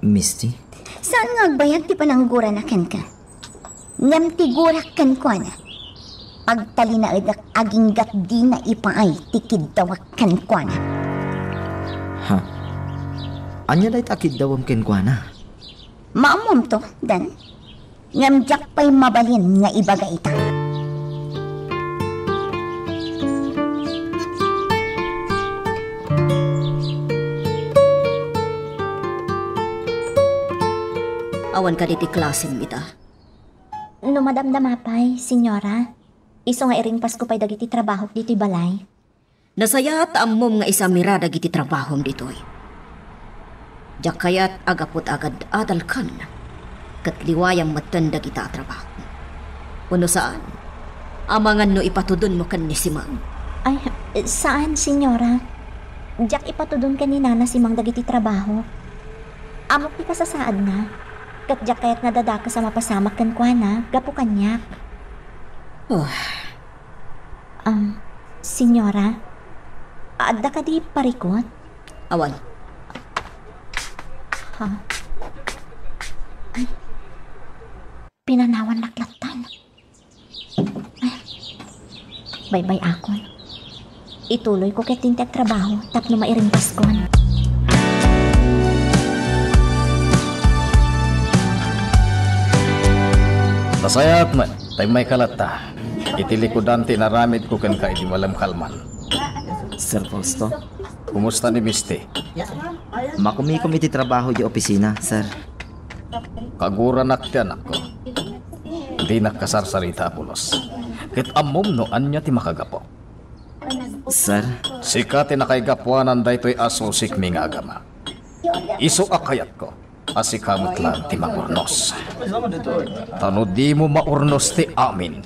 Misty? Saan nga agbayag ti pananggurana kenka? Ngem ti gurak kenkuana, pagtalinaedek aginggat dina ipaay ti kiddawak kenkuana. Ha? Ania dayta a kiddawem kenkuana? Maammomto, Dan. Ngem diak pay mabalin nga ibaga ita. Awan kadi ti klasem ita? No madamdama pay, senyora, isu nga iringpasko pay dagiti trabahok ditoy balay. Nasayaat ta ammom nga isamira dagiti trabahom ditoy. Diak kayat a gapu ta agad-adalkan ket liwayam metten dagita a trabaho. Wenno saan, amangan no ipatudonmo ken ni Simang. Ay, saan, senyora. Diak ipatudon ken ni Nana Simang dagiti trabaho. Ammok ti kasasaadna, ket diak kayat nga dadakes a mapasamak kenkuana gapu kaniak. Oh. Um, senyora, adda kadi parikut? Awan. Ha? Ay. Pinanawannak lattan. Ay. Baybay-akon. Ituloyko ketdin ti agtrabaho tapno mairingpaskon. Nasayaat met, tay may kalatta. Iti likudan ti inaramidko kenka idi malemkalman. Sir Fausto? Kumusta ni Misty? Makumikom iti trabaho idiay opisina, sir. Kaguranak ti anakko. Dinak kasarsarita a pulos. Ket ammom no ania ti makagapu. Sir? Sika ti nakaigapuanan daytoy a susikmi nga agama. Isu a kayatko a sika met laeng ti mangurnos. Ta no dimo maurnos ti amin,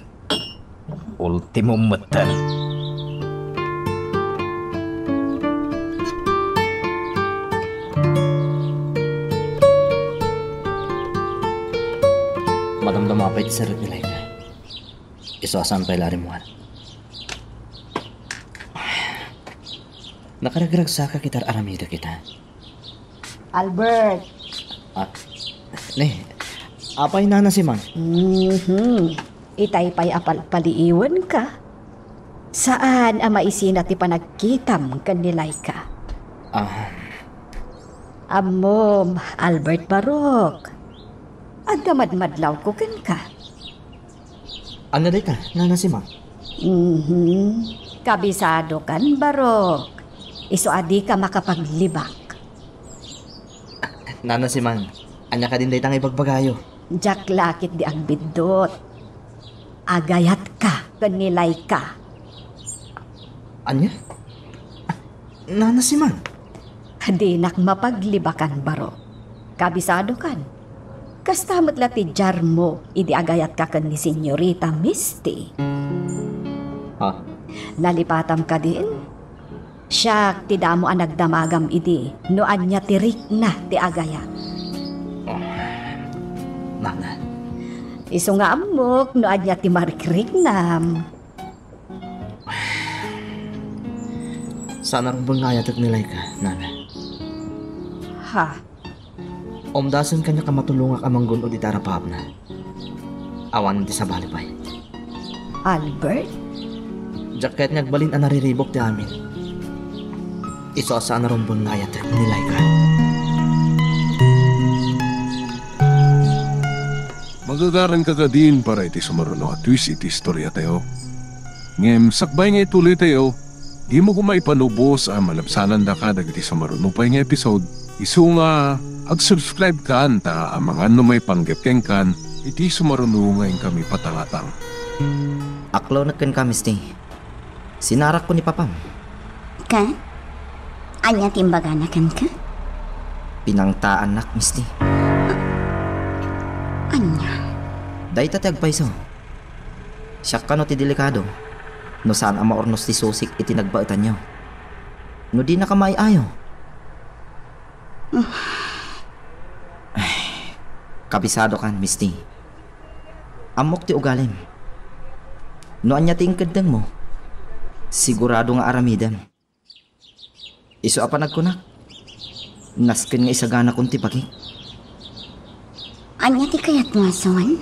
ultimo metten. Madamdama pay ti sarekmi, Laika. Isu a saan pay la rimmuar. Nakaragragsakak iti ar-aramidek ita. Albert! Ah, ne, apay, Nana Simang? Mhm. Itay pay a palpaliiwenka. Saan a maisina ti panagkitam ken ni Laika? Ah. Ammom, Albert Barok. Adda madmadlawko kenka. Ania dayta, Nana Simang? Mhm. Kabisadokan, Barok. Isu a dika makapaglibak. Nana Simang, ania kadin dayta nga ibagbagayo? Diak la ketdi agbiddut. Agayatka ken ni Laika. Ania? Nana Simang? Dinak mapaglibakan, Barok. Kabisadokan. Kasta met la ti diarmo idi agayatka ken ni Senyorita Misty. Ha? Nalipatam kadin? Siak ti damo a nagdamagam idi no ania ti rikna ti agayat. Oh, Nana. Isu nga ammok no ania ti marikriknam. Saan a rumbeng nga ayatek ni Laika, Nana. Ha? Umdasen kaniak a matulongak a manggun-od iti arapaapna. Awan ti sabali pay. Albert? Diak kayat nga agbalin a nariribuk ti amin. Isu a saan a rumbeng nga ayatek ni Laika. Magagaranka kadin para iti sumaruno a twist iti istoriatayo. Ngem sakbay nga ituloytayo, dimo koma ipanubos a malabsanandaka dagiti sumaruno pay nga episode. Isu nga ag-subscribe kan ta amangan no maipanggep kenkan iti sumaruno nga inkami patangatang. Aklonek kenka, Misty. Sinarakko ni papam. Ket? Ania ti imbagana kenka? Pinangtaannak, Misty. Ania? Dayta ti agpayso. Siak kano ti delikado no saan a maurnos ti susik iti nagbaetanyo. No dinaka maay-ayo. Ay, kabisadokan, Misty. Ammok ti ugalim. No ania ti inkeddengmo, sigurado nga aramidem. Isu a panagkunak, nasken nga isaganakon ti bagik. Ania ti kayatmo a suon?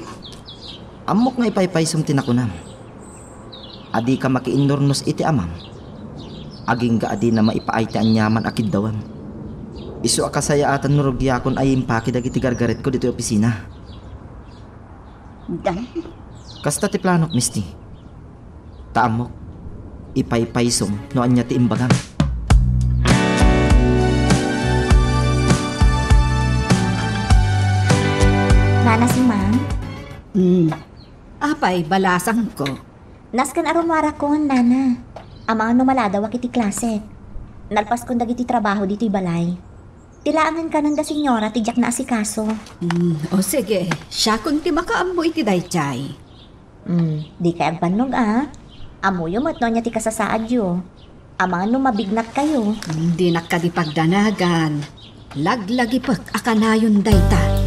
Ammok nga ipaypaysom ti nakunam. A dika makiinnurnos iti amam, agingga a dina maipaay ti aniaman a kiddawem. Isu a kasayaatan no rugiakon a impaki dagiti gargaretko ditoy opisina. Dan. Kasta ti planok, Misty. Ta ammok, ipaypaysom no ania ti imbagam. Nana Simang? Hmm. Apay, balasangko. Nasken a rummuarakon, Nana. Amangan no maladawak iti klase. Nalpaskon dagiti trabaho ditoy balay. Ti laengen kanon da senyora ti diak naasikaso. Hmm, o sige, siakon ti makaammo iti daydiay. Hmm, dikay agbannog a. Ammoyo met no ania ti kasasaadyo. Amangan no mabignatkayo. Hmm, dinak kadi pagdanagan. Laglagipek a kanayon dayta.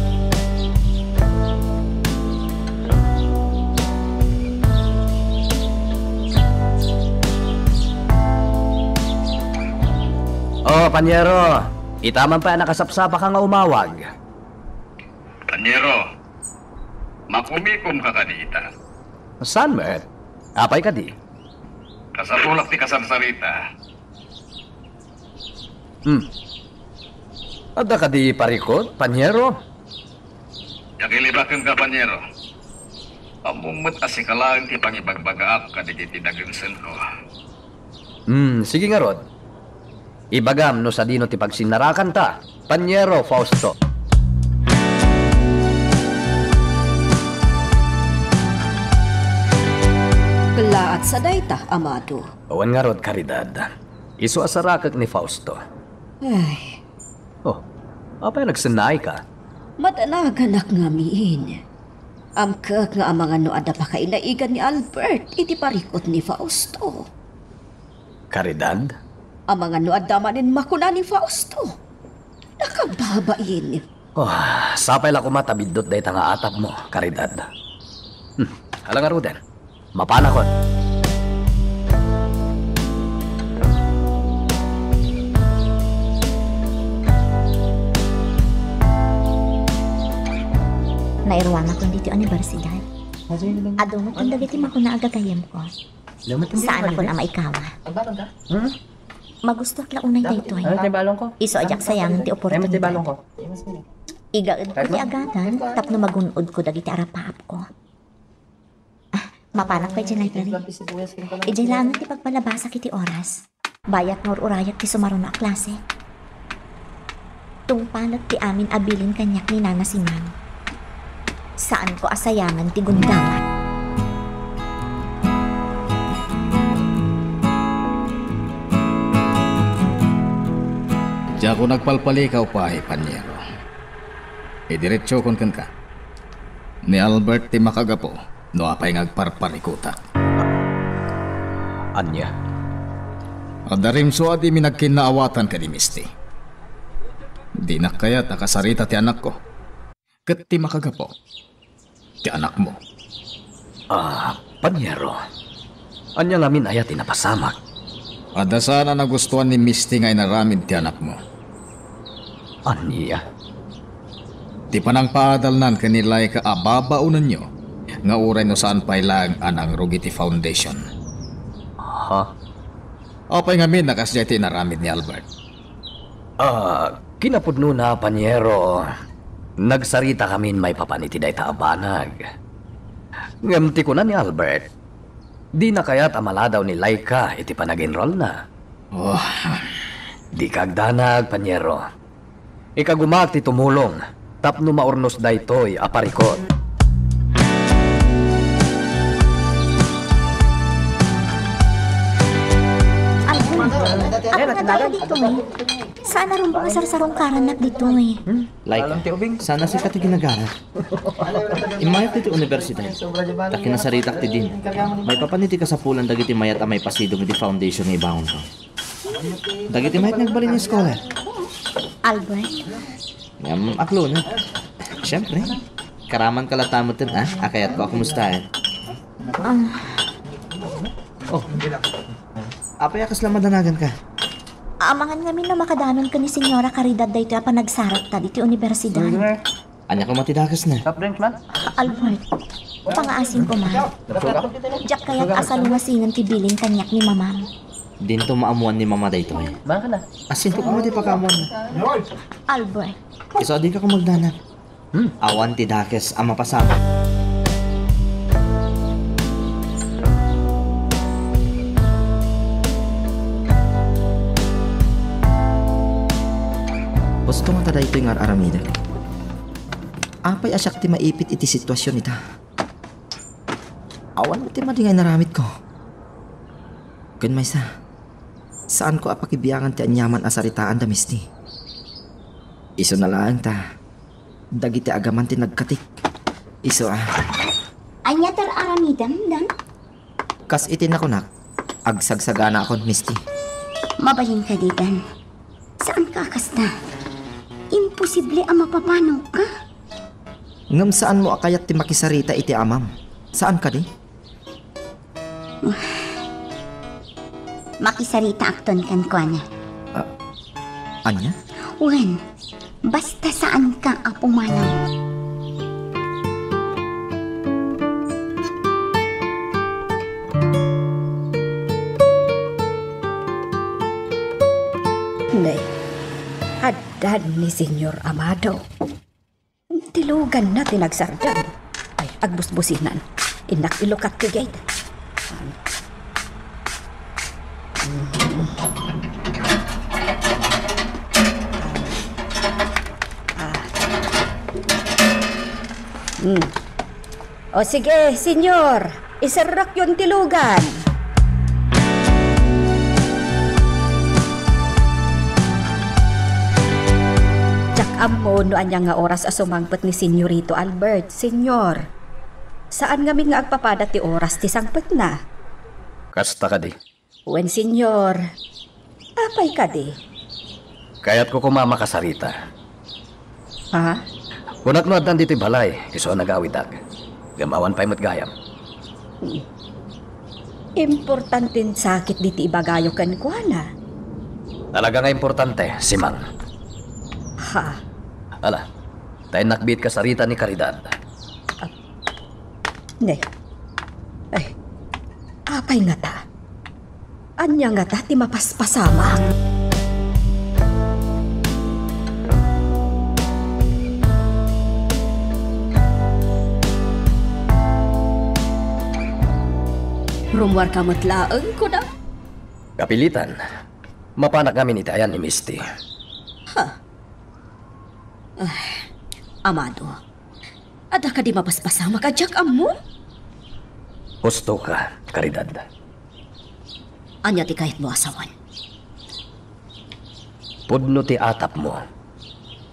O, panyero, ita man pay a nakasapsapaka nga umawag. Panyero, makumikomka kadi ita? Saan met? Apay kadi? Kasapulak ti kasarsarita. Hmm. Adda kadi parikut, panyero? Diak ilibakenka, panyero. Ammom met a sika laeng ti pangibagbagaak kadagiti dagensenko. Hmm, sige ngarud. Ibagam no sadino ti pagsinnarakanta, panyero Fausto. Kellaat sa dayta, amado. Wen ngarud, Caridad. Isu a sarakek ni Fausto. Ay. Oh, apay nagsennaayka? Madanaganak ngamin. Amkek nga amangan no adda pakainaigan ni Albert iti parikut ni Fausto. Caridad? Amangan no adda manen makuna ni Fausto. Nakababain. Oh, sapay la koma ta biddut dayta nga atapmo, Caridad. Hmm, ala ngaruden. Mapanakon. Nairuanakon ditoy universidad. Adu met dagiti makuna a gagayyemko. Saan a maikawa. Hmm? Magustuak la unay daytoy. Ano ti balong ko? Isu a diak sayangan ti oportunidad. Igaedko ti agadan tapno magun-odko dagiti arapaapko. Ah, mapanak pay idiay library. Idiay laengen ti pagpalabasak iti oras. Bayat nga ur-urayak ti sumaruno a klase. Tungpalek ti amin a bilin kaniak ni Nana Simang. Saanko a sayangan ti gundaway. Diakon agpalpalikaw pay, Paniero. Idiretsokon kenka. Ni Albert ti makagapu no apay nga agparparikutak. Ania? Adda rimso a dimi nagkinnaawatan ken ni Misty. Dinak kayat a kasarita ti anakko. Ket ti makagapu, ti anakmo. Ah, Paniero. Ania ngamin aya ti napasamak? Adda saan a nagustuan ni Misty nga inaramid ti anakmo. Ania? Ti panangpaadalnan ken ni Laika a babaonenyo nga uray no saan pay laeng a nangrugi ti foundation. Ha? Apay ngamin a kasdiay ti inaramid ni Albert? Ah, kinapudnona, Paniero, nagsarita kamin maipapan iti dayta a banag. Ngem ti kuna ni Albert, dina kayat a maladaw ni Laika iti panag-enrollna. Oh. Dika agdanag, Paniero. Ikagumaak ti tumulong tapno maurnos daytoy a parikut. Ay, ano tayo dito, eh? Saan a rumbeng a sarsarungkarannak dito, eh? Hmm? Laika, saan a sika ti ginagara. Immayat ditoy universidad. Ta kinasaritak ti dean. Maipapan iti kasapulan dagiti mayat a maipasidong iti foundation nga ibangonko. Dagiti mayat nga agbalin nga scholar. Albert? Ngem, aklo na. Siyempre, karaman ka latta metten, ah, a kayatko a kumustaen. Ah. Oh. Apay a kasla madanaganka? Amangan ngamin no makadanon ken ni Señora Caridad daytoy a panagsaratta ditoy universidad. Ania koma ti dakesna? Soft drinks man? Albert, pangaasim koma. Diak kayat a salungasingen ti bilin kaniak ni mamam. Dinto maammuan ni mama daytoy. Baka na. Asinto koma ti pakaammuanna? Albert. Isu a dika koma agdanag. Hmm. Awan ti dakes a mapasamak. Husto ngata daytoy nga ar-aramidek. Apay a siak ti maipit iti situasion ita? Awan met ti madi nga inaramidko. Ken maysa, saanko a pakibiangan ti aniaman a saritaan da Misty. Isuna laeng ta, dagiti agaman ti nagkatik. Isu a. Ania ti ar-aramidem, Dan? Kas iti nakunak, agsagsaganaakon, Misty. Mabalin kadi, Dan? Saanka a kasta? Imposible a mapapanawka. Ngem saanmo a kayat ti makisarita iti amam? Saan kadi? Makisaritaakton kenkuana. Ah, ania? Wen, basta saanka a pumanaw. Nay, addan ni Señor Amado. Ti luganna ti nagsardeng. Ay, agbusbusinan. Innak ilukat ti gate. Ah. Hmm. O sige, Señor. Iserrekyon ti lugan. Diak ammo no ania nga oras a sumangpet ni Señorito Albert, Señor. Saan ngamin nga agpapada ti oras ti sangpetna. Kasta kadi. Wen, Señor. Apay kadi? Kayatko koma a makasarita. Ha? Kunak no addan ditoy balay, isu a nagawidak. Ngem awan pay met gayam. Hmm. Importanten sakit diti ibagayo kenkuana. Talaga nga importante, Simang. Ha? Ala, ta innak biit kasarita ni Caridad. Ah, ne. Ay, ah, Ay ngata, ania ngata ti mapaspasamak? Rummuarka met laeng, kunak? Kapilitan. Mapanak ngamin iti ayan ni Misty. Ha? Ay, Amado, adda kadi mapaspasamak a diak ammo? Husto ka, Caridad. Ania ti kayatmo a sawen? Pudno ti atapmo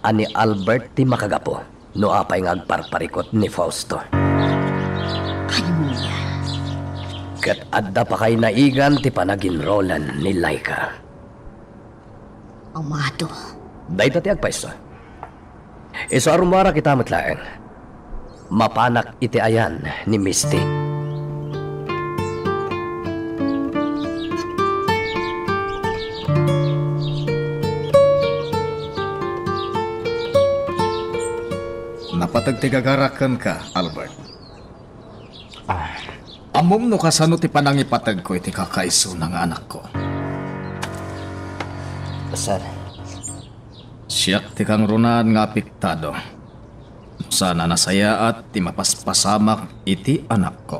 a ni Albert ti makagapu no apay nga agparparikut ni Fausto. Ania? Ket adda pakay naigan ti panaginrolan ni Laika. Amado. Dayta ti agpayso. Isu a rummuarak ita met laeng. Mapanak iti ayan ni Misty. Napateg ti gagarak kenka, Albert. Ah. Ammom no kasano ti panangipategko iti kakaisuna nga anakko? Sir. Siak ti kangrunaan nga apektado. Saan a nasayaat ti mapaspasamak iti anakko.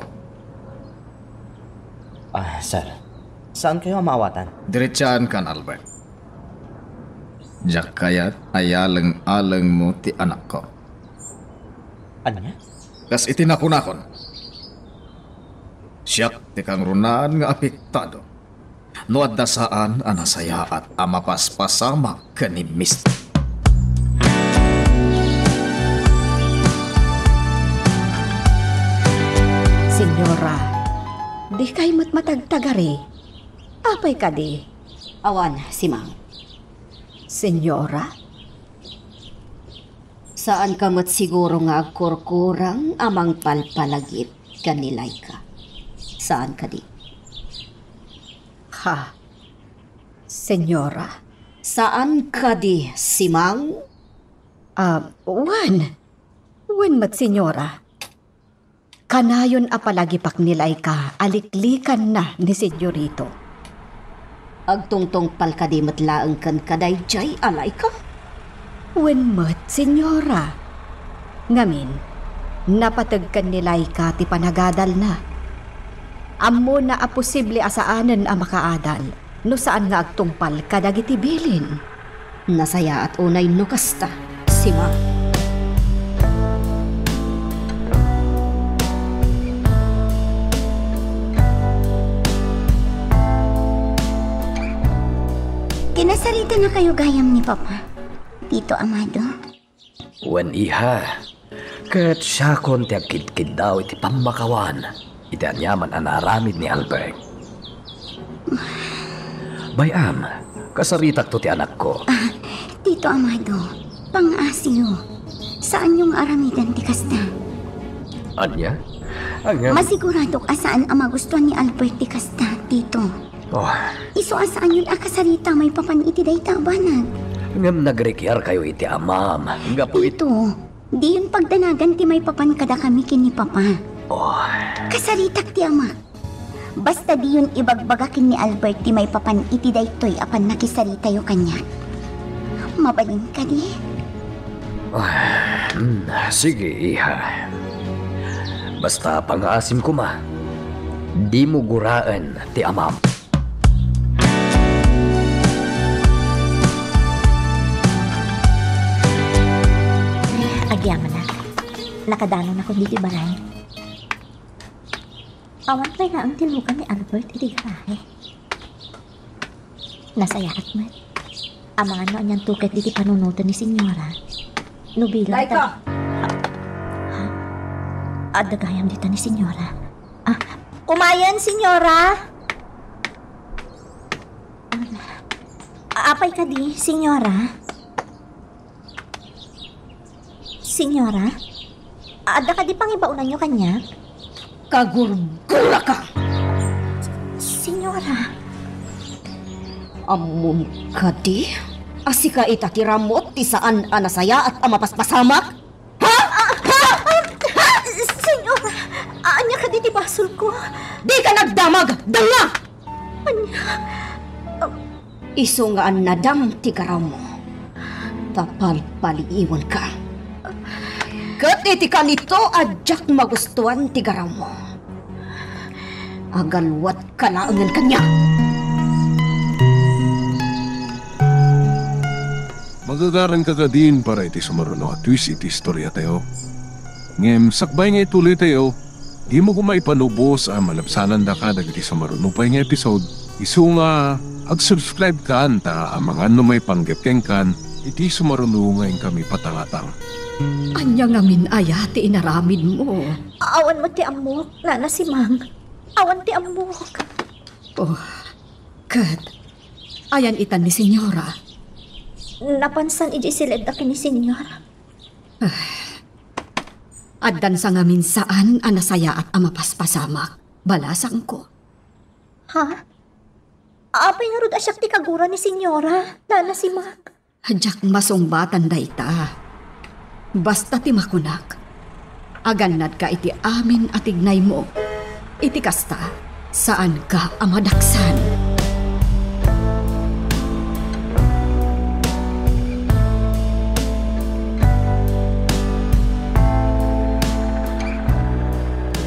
Ah, sir. Saan kayo a maawatan? Diretsaankan, Albert. Diak kayat a yaleng-alengmo ti anakko. Ania? Kas iti nakunakon, siak ti kangrunaan nga apektado no adda saan a nasayaat a mapaspasamak ken ni Mister. Senyora, dikay met matagtagari. Apay kadi? Awan, Simang. Senyora? Saanka met siguro nga agkurkurang a mangpalpalagip ken ni Laika? Saan kadi? Ha? Senyora? Saan kadi, Simang? Ah, wen. Wen met, Senyora. Kanayon a palagipak ni Laika a liklikanna ni Senyorito. Agtungtungpal kadi met laeng kenka daydiay a Laika? Wen met, Senyora. Ngamin, napateg ken ni Laika ti panagadalna. Ammona a posible a saanen a makaadal no saan nga agtungpal kadagiti bilin. Nasayaat unay no kasta, Simang. Kinasaritanakayo gayam ni Papa, Tito Amado? Wen, iha. Ket siakon ti agkidkiddaw iti pammakawan iti aniaman a naaramid ni Albert. Bay-am, kasaritakto ti anakko. Ah, Tito Amado, pangaasiyo. Saanyo nga aramiden ti kasta. Ania? Ngem masiguradok a saan a magustuan ni Albert ti kasta, Tito. Oh. Isu a saanyon a kasarita maipapan iti dayta a banag. Ngem nagrikiarkayo iti amam, gapu iti... Tito, diyon pagdanagan ti maipapan kadakami ken ni Papa. Oh. Kasaritak ti amak. Basta diyon ibagbaga ken ni Albert ti maipapan iti daytoy a pannakisaritayo kaniak. Mabalin kadi? Ah, hmm, sige, iha. Basta pangaasim koma, dimo guraen ti amam. Agyamanak, nakadanonakon ditoy balay. Awan pay laeng ti lugan ni Albert iti garahe. Nasayaat met. Amangan no anianto ket diti panunoten ni Senyora. No bilang... Laika! Ha? Adda gayam dita ni Senyora. Ah, kumayen, Senyora! Ah, apay kadi, Senyora? Senyora? Adda kadi pangibaonanyo kaniak? Kagurguraka! Senyora! Ammom kadi a sika ita ti ramut ti saan a nasayaat a mapaspasamak? Ha? Ha? Ha? Senyora! Ania kadi ti bas? Sulko. Dika nagdamag! Danga! Ania? Isu nga annadam ti garawmo, papalpaliiwanka. Ket iti kanito a diak magustuan ti garawmo, agalwatka laengen kaniak. Magagaranka kadin para iti sumaruno a twist iti istoriatayo. Ngem sakbay nga ituloytayo, dimo koma ipanubos a malabsanandaka dagiti sumaruno pay nga episode. Isu nga ag-subscribe kan ta amangan no maipanggep kenkan iti sumaruno nga inkami patangatang. Ania ngamin aya ti inaramidmo? Awan met ti ammok, Nana Simang. Awan ti ammok. Oh, ket ayan itan ni Senyora? Napansan idi siledda ken ni Senyora. Addan sa ngamin saan a nasayaat a mapaspasamak. Balasangko. Ha? Apay ngarud a siak ti kagura ni Senyora, Nana Simang? Diak masungbatan dayta. Basta ti makunak, agannadka iti amin a tignaymo. Iti kasta, saanka a madaksan.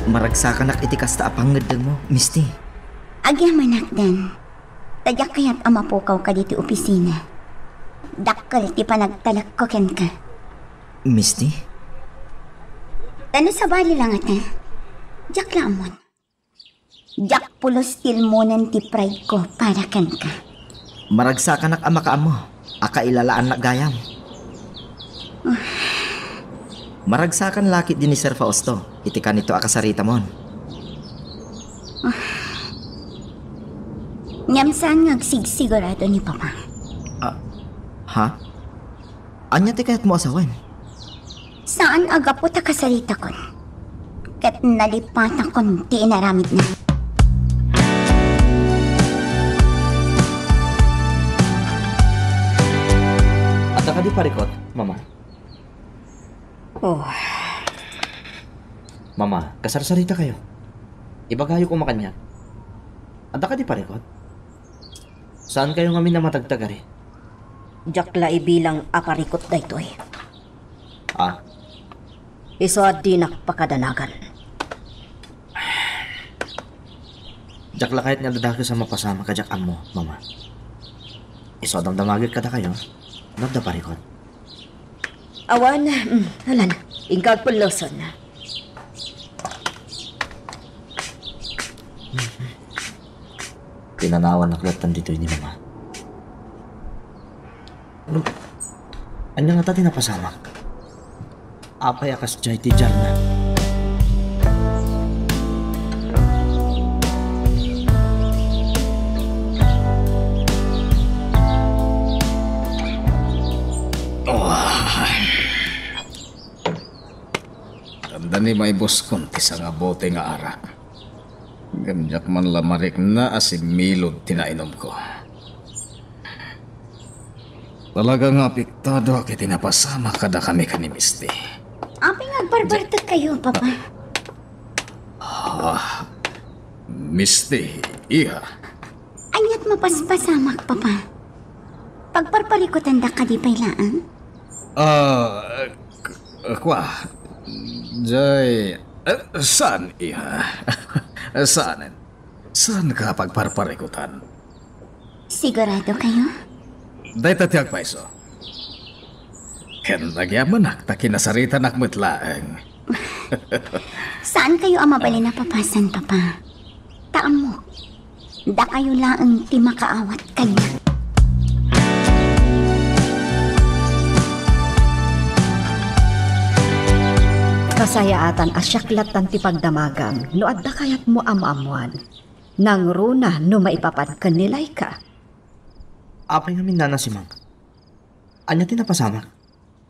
Maragsakanak iti kasta a pangngeddengmo, Misty. Agyamanak, Dan. Ta diak kayat a mapukaw ka ditoy opisina. Dakkel ti panagtalekko kenka. Misty? Ta no sabali la ngata, diak la ammon. Diak pulos ti ilmonen ti pride ko para kenka. Maragsakanak a makaammo a kailalaannak gayam. Maragsakan la ketdi ni Sir Fausto iti kanito a kasaritamon. Ngem saan nga agsigsigurado ni Papa? Ah, ha? Ania ti kayatmo a sawen? Saan a gapu ta kasaritakon ket nalipatakon ti inaramidna. Adda kadi parikut, Mama? Oh. Mama, kasarsarita kayo. Ibagayo koma kaniak. Adda kadi parikut? Saan kayo ngamin a matagtagari? Diak la ibilang a parikut daytoy. Ah. Isu a dinak pakadanagan. Diak la kayat nga dadakes a mapasamak a diak ammo, Mama. Isu a damdamagek kadakayo, no adda parikut. Awan, mm, alan, inka agpullosen. Pinanawannak lattan ditoy ni Mama. Ania ngata ti napasamak? Apay a kasdiay ti diarna? Oh. Tanda ni maibuskon ti sangabote nga arak. Ngem diak man la marikna a simmilod ti nainumko. Talaga nga apektadoak iti napasamak kadakami ken ni Misty. Apay nga agbarbartek kayo, Papa? Ah, Misty, iha. Aniat mapaspasamak, Papa? Pagparparikutanda kadi pay laeng? Ah, k-, kua, jay, eh, saan, iha? Saanen? Saanka pagparparikutan? Sigurado kayo? Dayta ti agpayso. Ken agyamanak ta kinasaritanak met laeng. Saan kayo a mabalin a papasan, Papa? Ta ammok, dakayo laeng ti makaawat kaniak. Kasayaatan a siak lattan ti pagdamagam no adda kayatmo a maammoan. Nangruna no maipapan ken ni Laika. Apay ngamin, Nana Simang? Ania ti napasamak?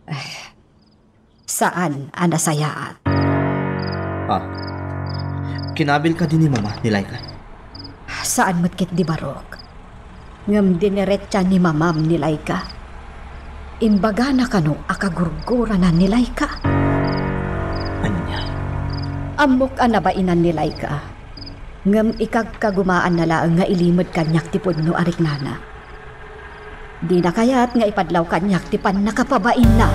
Eh, saan a nasayaat. Ah, kinabil kadi ni Mama ni Laika? Saan met ketdi, Barok. Ngem dineretsa ni Mamam ni Laika. Imbagana kano a kagurgurana ni Laika. Ania? Ammok a nabainan ni Laika, ngem ikagkagumaanna laeng nga ilimed kaniak ti pudno a riknana. Dina kayat nga ipadlaw kaniak ti pannakapabainna.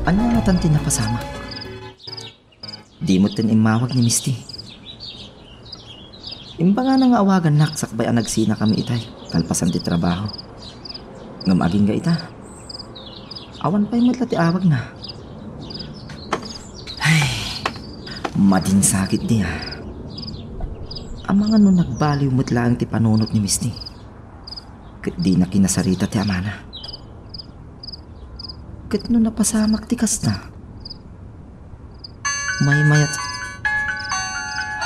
Ania ngatan ti napasamak? Di metten immawag ni Misty. Imbagana nga awagannak sakbay a nagsinakami itay kalpasan ti trabaho. Ngem agingga ita, awan pay met la ti awagna. Ay, madinsakit di, ah. Amangan no nagbaliw met laeng ti panunot ni Misty, ket dina kinasarita ti amana. Ket no napasamak ti kasta, maymayat.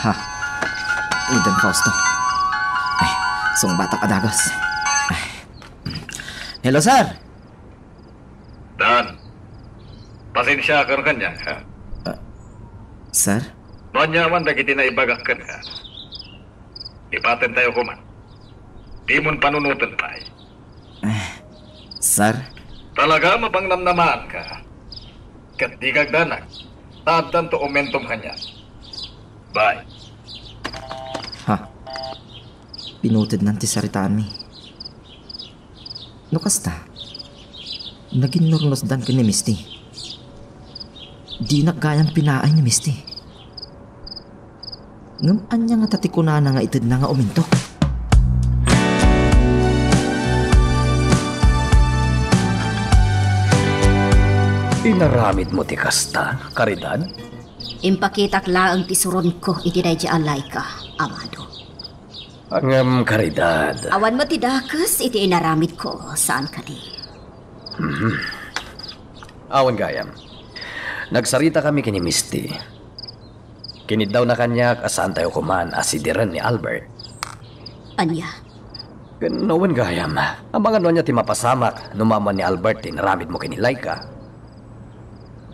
Ha. Ni Don Fausto. Ay, sungbatak a dagus. Ay. Hello, sir. Dan, pasensiakan kaniak, ha? Ah, sir? No ania man dagiti naibagak kenka, ipatentayo koma. Dimon panunoten pay. Eh, sir? Talaga, mapangnamnamaanka. Ket dika agdanag, ta addan dokumentom kaniak. Bye. Ha? Pinutednan ti saritaanmi. No kasta, naginnurnosdan ken ni Misty. Dinak gayam pinaay ni Misty. Ngem ania ngata ti kunana nga itedna nga umintok? Inaramidmo ti kasta, Caridad? Impakitak laeng ti suronko iti daydiay a Laika, Amado. Ngem, Caridad. Awan met ti dakes iti inaramidko, saan kadi? Mhm. Awan gayam. Nagsaritakami ken ni Misty. Kiniddawna kaniak a saantayo koman a sidiren ni Albert. Ania? Ken wen gayam, amangan no ania ti mapasamak no maammuan ni Albert ti inaramidmo ken ni Laika.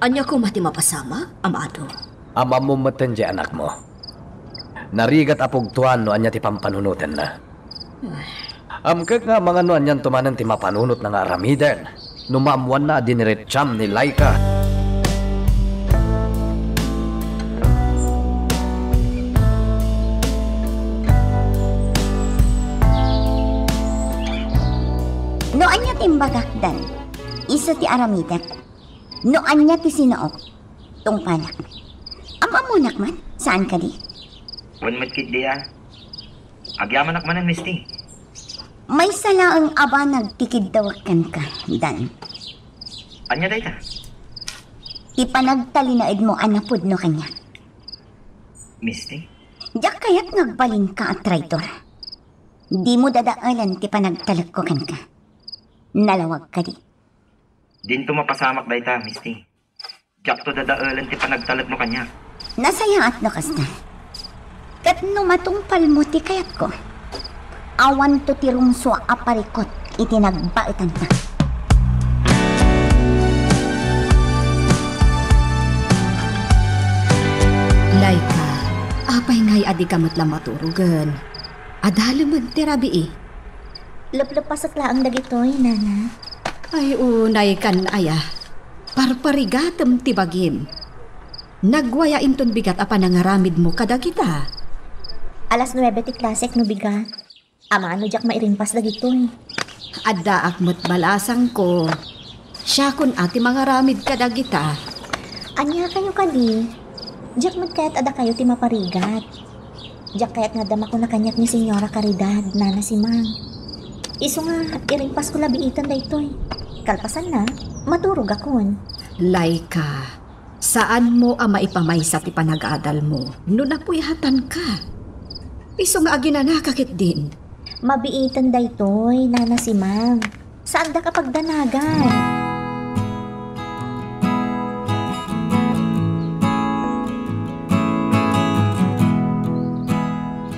Ania koma ti mapasamak, Amado? Amammom metten diay anakmo. Narigat a pugtoan no ania ti pampanunotenna. Amkek nga amangan no anianto manen ti mapanunotna nga aramiden no maammuanna a diniretsaam ni Laika. No ania ti imbagak, Dan, isu ti aramidek. No ania ti sinuok, tungpalak. Am-ammonak man, saan kadi? Wen met ketdi a. Agyamanak manen, Misty. Maysa laeng a banag ti kiddawek kenka, Dan. Ania dayta? Ti panagtalinaedmo a napudno kaniak. Misty? Diak kayat nga agbalinka a traitor. Dimo dadaelen ti panagtalekko kenka. Nalawag kadi? Dinto mapasamak dayta, Misty. Diakto dadaelen ti panagtalekmo kaniak. Nasayaat no kasta. Ket no matungpalmo ti kayatko, awanto ti rungsua a parikut iti nagbaetanta. Laika, apay ngay a dika met la maturogen? Adalemen ti rabii. Leplepasek laeng dagitoy, Nana. Ay, unay kan aya. Parparigatem ti bagim. Nagwaya inton bigat a panangaramidmo kadagita. Alas nuebe ti klasek no bigat. Amano diak mairingpas dagitoy. Addaak met balasangko. Siakon a ti mangaramid kadagita. Ania kayo kadi? Diak met kayat a dakayo ti maparigat. Diak kayat nga adda makuna kaniak ni Señora Caridad, Nana Simang. Isu nga, iringpasko la biiten daytoy. Kalpasanna, maturogakon. Laika, saanmo a maipamaysa ti panagadalmo no napuyatanka. Isu nga aginanaka ketdin. Mabiiten daytoy, Nana Simang. Saandak a pagdanagan.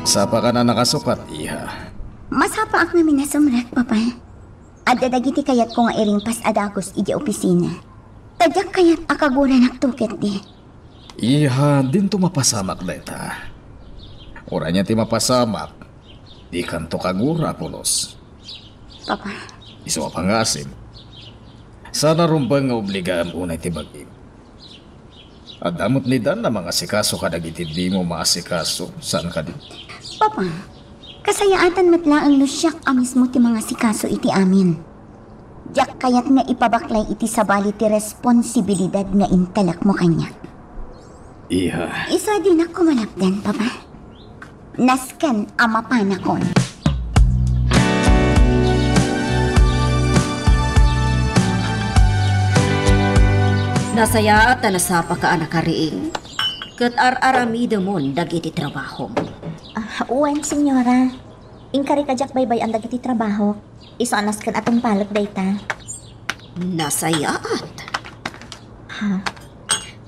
Sapakan a nakasukat, iha. Masapaak ngamin a sumrek, Papa. Adda dagiti kayatko nga iringpas a dagus idiay opisina. Ta diak kayat a kaguranakto ketdi. Iha, dinto mapasamak dayta. Uray ania ti mapasamak, Dikanto kagura, pulos. Papa. Isu a pangasim. Saan a rumbeng nga obligaem unay ti bagim. Adda met ni Dan a mangasikaso kadagiti dimo maasikaso, saan kadi? Papa, kasayaatan met laeng no siak a mismo ti mangasikaso iti amin. Diak kayat nga ipabaklay iti sabali ti responsibilidad nga intalekmo kaniak. Iha. Isu a dinak kumalapdan, Papa. Nasken a mapanakon. Nasayaat ta nasapaka a nakariing, ket ar-aramidemon dagiti trabahom. Ah, wen, Senyora. Inkarika diak baybay-an dagiti trabahok. Isu a nasken a tungpalek dayta. Nasayaat. Ha?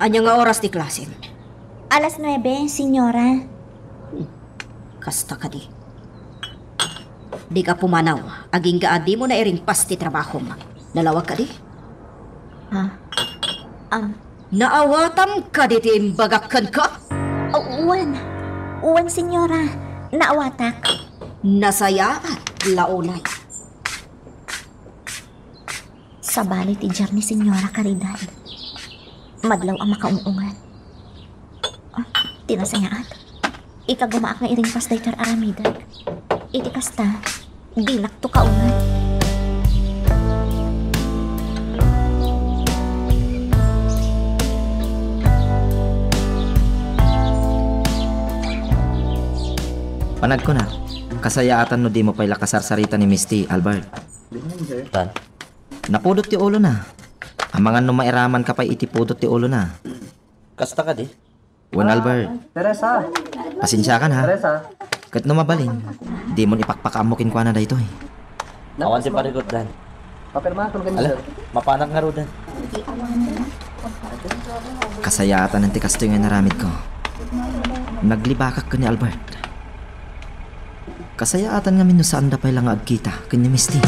Ania nga oras ti klasem? Alas nuebe, Senyora. Hmm. Kasta kadi. Dika pumanaw, agingga a dimo nairingpas ti trabahom. Nalawag kadi? Ha? Am. Naawatam kadi ti imbagak kenka? Oh, wen. Wen, Senyora. Naawatak. Nasayaat, la unay. Sabali ti diar ni Senyora Caridad. Madlaw a makaung-unget. Ah, ti nasayaat. Ikagumaak nga iringpas daytoy aramidek. Iti kasta, dinakto kaunget. Panagkunak, kasayaatan no dimo pay la kasarsarita ni Misty, Albert. Tan? Napudot ti ulona. Amangan no mairamanka pay iti pudot ti ulona. Kasta kadi? Wen, Albert. Teresa! Pasensiakan, ha? Teresa! Ket no mabalin, dimon ipakpakaammo kenkuana daytoy. Awan ti parikutdan. Papirmahan kami, ala, sir. Mapanak ngaruden. Kasayaatan ti kastoy nga inaramidko. Naglibakak ken ni Albert. Kasayaatan ngamin no saanda pay la nga agkita ken ni Misty.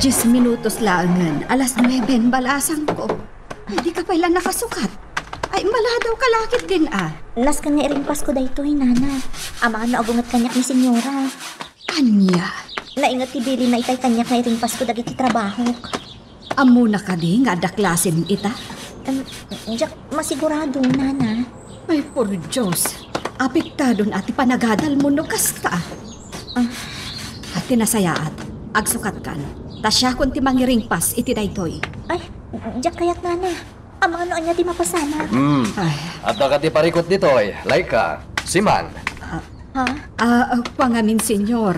Dies minutos laengen, alas nueben, balasangko. Ay, dika pay la nakasukat. Ay, maladaw ka lakit din, ah. Nasken nga iringpasko daytoy, nana. Amangan no agunget kaniak ni senyora. Ania? Nainget ti bilinna itay kaniak nga iringpasko dagiti trabahok. Ammona kadi nga adda klasem ita? Em, diak masigurado, nana. Ay, por Dios. Apektadon a ti panagadalmo no kasta. Ah. Ti nasayaat, agsukatkan. Ta siakon ti mangiringpas iti daytoy. Ay, diak kayat, nana. Amangan no ania ti mapasamak. Hmm. Ay. Adda kadi parikut ditoy, Laika, Siman? Ah, ha? Ah, ah, kuan ngamin, senyor.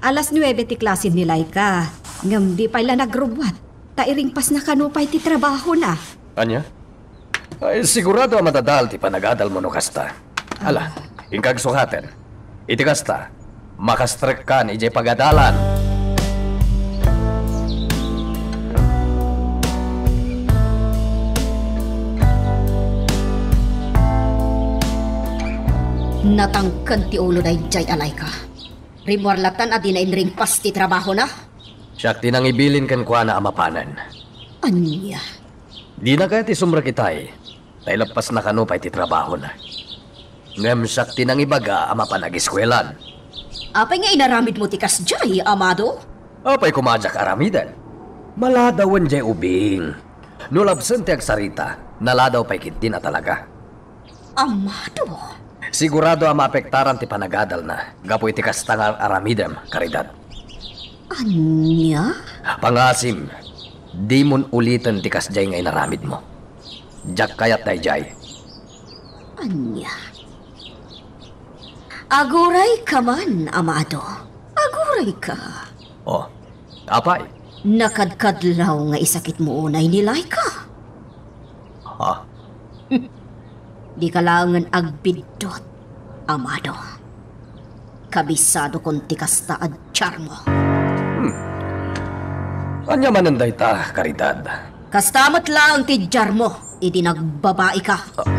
Alas nuebe ti klase ni Laika. Ngem di pay la nagrubbuat. Ta iringpasna kano pay ti trabahona. Ania? Ay, sigurado a madadael ti panagadalmo no kasta. Ala, ah, inka agsukaten. Iti kasta, makastrekkan idiay pagadalan. Natangken ti ulo daydiay a Laika. Rimmuar latan a dina inringpas ti trabahona. Siak ti nangibilin kenkuana a mapanen. Ania? Dina kayat isumrek itay, ta ileppasna kano pay ti trabahona. Ngem siak ti nangibaga a mapan agiskuelan. Apay nga inaramidmo ti kasdiay, Amado? Apay koma a diak aramiden? Maladawen diay ubing. No labsen ti agsarita, naladaw pay ketdin a talaga. Amado. Sigurado a maapektaran ti panagadalna gapu iti kasta nga ar-aramidem, Caridad. Ania? Pangasim, dimon uliten ti kasdiay nga inaramidmo. Diak kayat daydiay. Ania? Agurayka man, Amado. Agurayka. Oh, apay? Nakadkadlaw nga isakitmo unay ni Laika. Ha? Dika laengen agbiddut, Amado. Kabisadokon ti kasta a diarmo. Hmm. Ania manen dayta, Caridad? Kasta met laeng ti diarmo idi nagbabaika. Ah.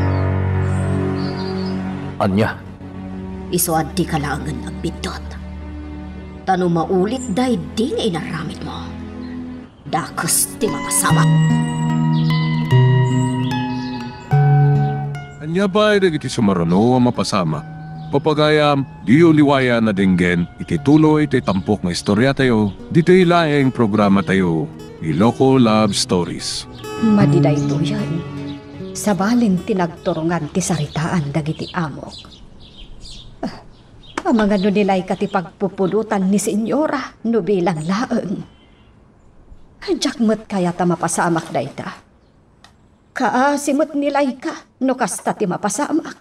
Ania? Isu a dika laengen agbiddut. Ta no maulit daydi nga inaramidmo, dakes ti mapasamak. Ania pay dagiti sumaruno a mapasamak? Papagayam, diyo liwayan a denggen iti tuloy ti tampok nga istoriatayo, ditoy laeng programatayo, Iloko Love Stories. Madi daytoyen. Sabalin ti nagturungan ti saritaan dagiti amok. Ah, amangan no ni Laika ti pagpupudotan ni Senyora no bilang laeng. Diak met kayat a mapasamak dayta. Kaasi met ni Laika no kasta ti mapasamak.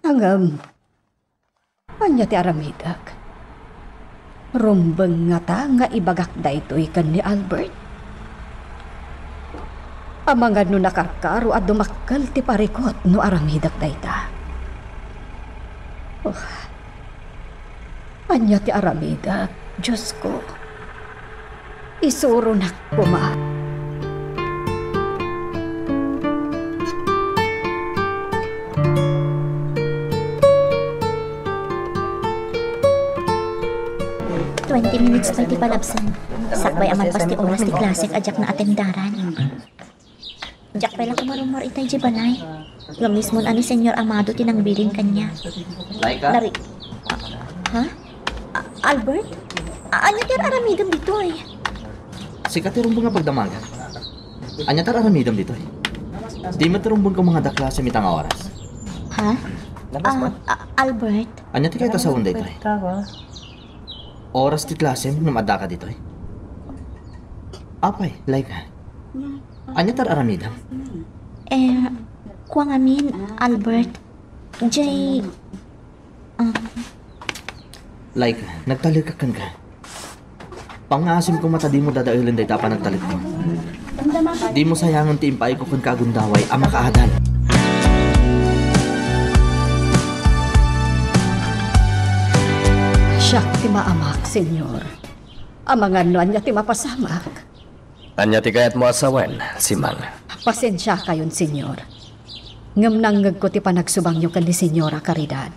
Ngem, ania ti aramidek? Rumbeng ngata nga ibagak daytoy ken ni Albert? Amangan no nakarkaro a dumakkel ti parikut no aramidek dayta. Oh. Ania ti aramidek, Diosko? Isuronak koma. Twenty minutes pay ti palabsan. Sakbay a malpas ti oras ti klasek a diak naatendaran. Diak pay la kumarumor itay di balay. Nga mismo ni Senyor Amado ti nangbilin kaniak. Laika? Nari-, ha? A-, Albert? A-, ania ti ar-aramidem ditoy? Sika ti rumbeng nga pagdamagak. Ania ti ar-aramidem ditoy? Di met rumbeng ko nga adda klase ita nga oras. Ha? Ah, ah, Albert? Ania ti kayat a sawen daytoy? Oras ti klasem ngem addaka ditoy? Apay, Laika. Ania ti ar-aramidem? Eh, kua ngamin, Albert. Jay, ah, Laika, nagtalekak kenka. Pangngaasim koma ta dimo dadaelen dayta a panagtalekko. Dimo sayangen ti impaayko kenka a gundaway a makaadal. Siak ti maamak, Senyor. Amangan no ania ti mapasamak. Ania ti kayatmo a sawen, Simang? Pasensiakayon, Senyor. Ngem nangngegko ti panagsubangyo ken ni Senyora Caridad.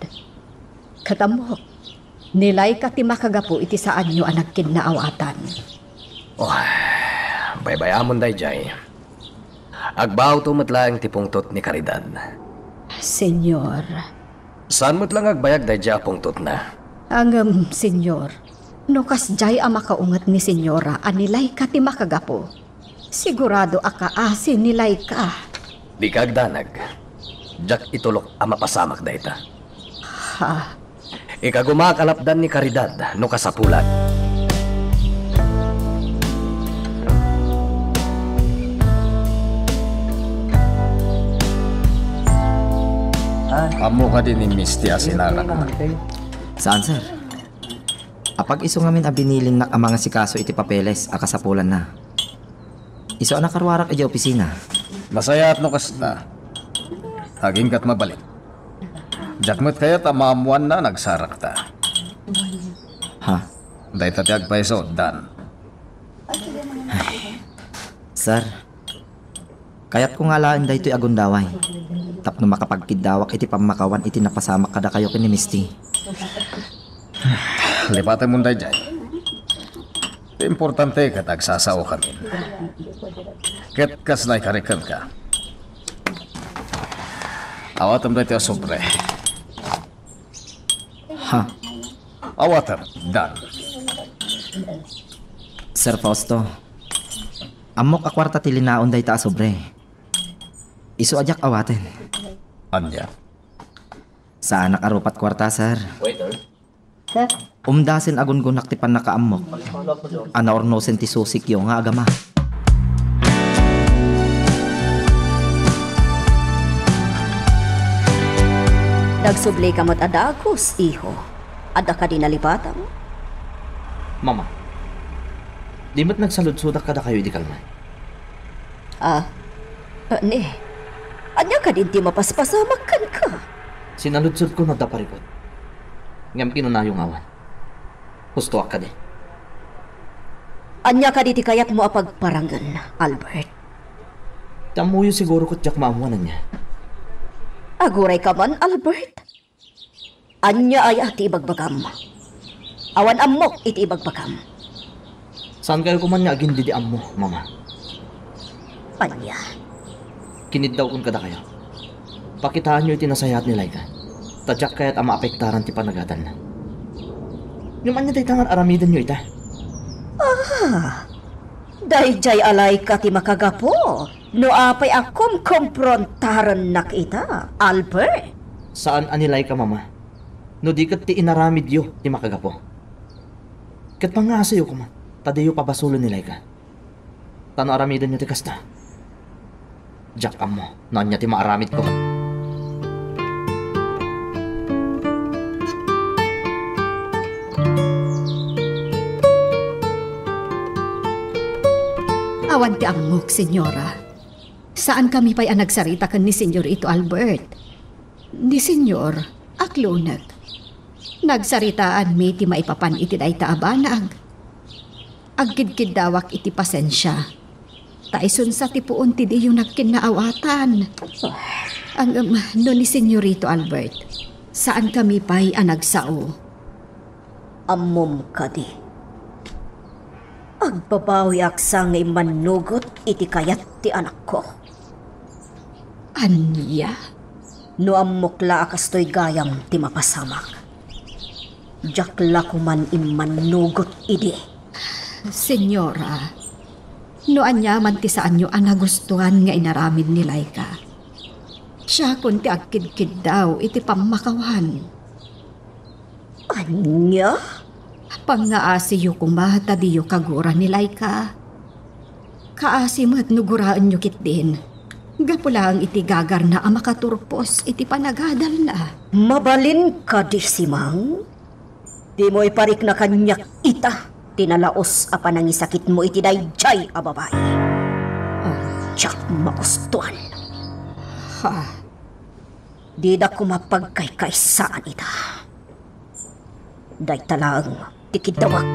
Ket ammok, ni Laika ti makagapu iti saanyo a nagkinnaawatan. Oh, baybay-amon daydiay. Agbawto met laeng ti pungtot ni Caridad. Senyor. Saan met la nga agbayag daydiay a pungtotna? Ngem, Senyor, no kasdiay a makaunget ni Senyora a ni Laika ti makagapu, sigurado a kaasi ni Laika. Dika agdanag. Diak itulok a mapasamak dayta. Ha? Ikagumaak a lapdan ni Caridad no kasapulan. Ammo kadi ni Misty a sinarrakna? Saan, sir. Apag-isu ngamin a binilinnak a mangasikaso iti papeles a kasapulanna. Isu a nakaruarak idiay opisina. Nasayaat no kasta. Agingga't mabalin. Diak met kayat a maammoanna a nagsarakta. Ha? Dayta ti agpayso, Dan. Ay. Sir, kayatko nga alaen daytoy a gundaway tapno makapagkiddawak iti pammakawan iti napasamak kadakayo ken ni Misty. Lipatemon daydiay. Ti importante ket agsasaokamin. Ket kasla ikarik kenka. Awatem daytoy a sobre. Ha? Awatem, Dan. Sir Fausto, ammok a kuarta ti linaon dayta a sobre. Isu a diak awaten. Ania? Saanak a rupat kuarta, sir. Waiter. Umdasen a gungonak ti pannakaammok a naurnosen ti susikyo nga agama. Nagsublika met a dagus, iho. Adda kadi nalipatam? Mama, di met nagsaludsodak kadakayo idi kalman. Ah, ne. Ania kadin ti mapaspasamak kenka? Sinaludsodko no adda parikut. Ngem kinunayo nga awan. Hustoak kadi. Ania kadi ti kayatmo a pagparangen, Albert? Ti ammoyo siguro ket diak maammo no ania. Agurayka man, Albert. Ania aya ti ibagbagam? Awan ammok iti ibagbagam. Saankayo koma nga agin didi ammo, Mama. Ania? Kiniddawkon kadakayo. Pakitaanyo iti nasayaat ni Laika. Ta diak kayat a maapektaran ti panagadalna. Ngem ania dayta nga aramidenyo ita? Ah, daydiay a Laika ti makagapu. No apay a kumkumprontarennak ita, Albert? Saan a ni Laika, Mama. No di ket ti inaramidyo ti makagapu. Ket pangngaasiyo koma, ta diyo pabasolen ni Laika. Ta no aramidenyo ti kasta, diak ammo no ania ti maaramidko. Awan ti ammok, Senyora. Saankami pay a nagsarita ken ni Senyorito Albert. Ni Senyor, aklonek. Nagsaritaanmi ti maipapan iti dayta a banag. Agkidkiddawak iti pasensia. Ta isunsa ti puon ti diyo nagkinnaawatan. Ngem no ni Senyorito Albert, saankami pay a nagsao. Ammom kadi, agbabawiak sa nga immannugot iti kayat ti anakko. Ania? No ammok la a kastoy gayam ti mapasamak, diak la koman immannugot idi. Senyora, no aniaman ti saanyo a nagustuan nga inaramid ni Laika, siakon ti agkidkiddaw iti pammakawan. Ania? Pangngaasiyo koma ta diyo kagura ni Laika. Kaasi met no guraenyo ketdin. Gapu laeng iti gagarna a makaturpos iti panagadalna. Mabalin kadi, Simang? Dimo iparikna kaniak ita ti nalaos a panangisakitmo iti daydiay a babai. Ah. Diak magustuan. Ha? Dida koma pagkaykaysaan ita. Dayta laeng ti kiddawak.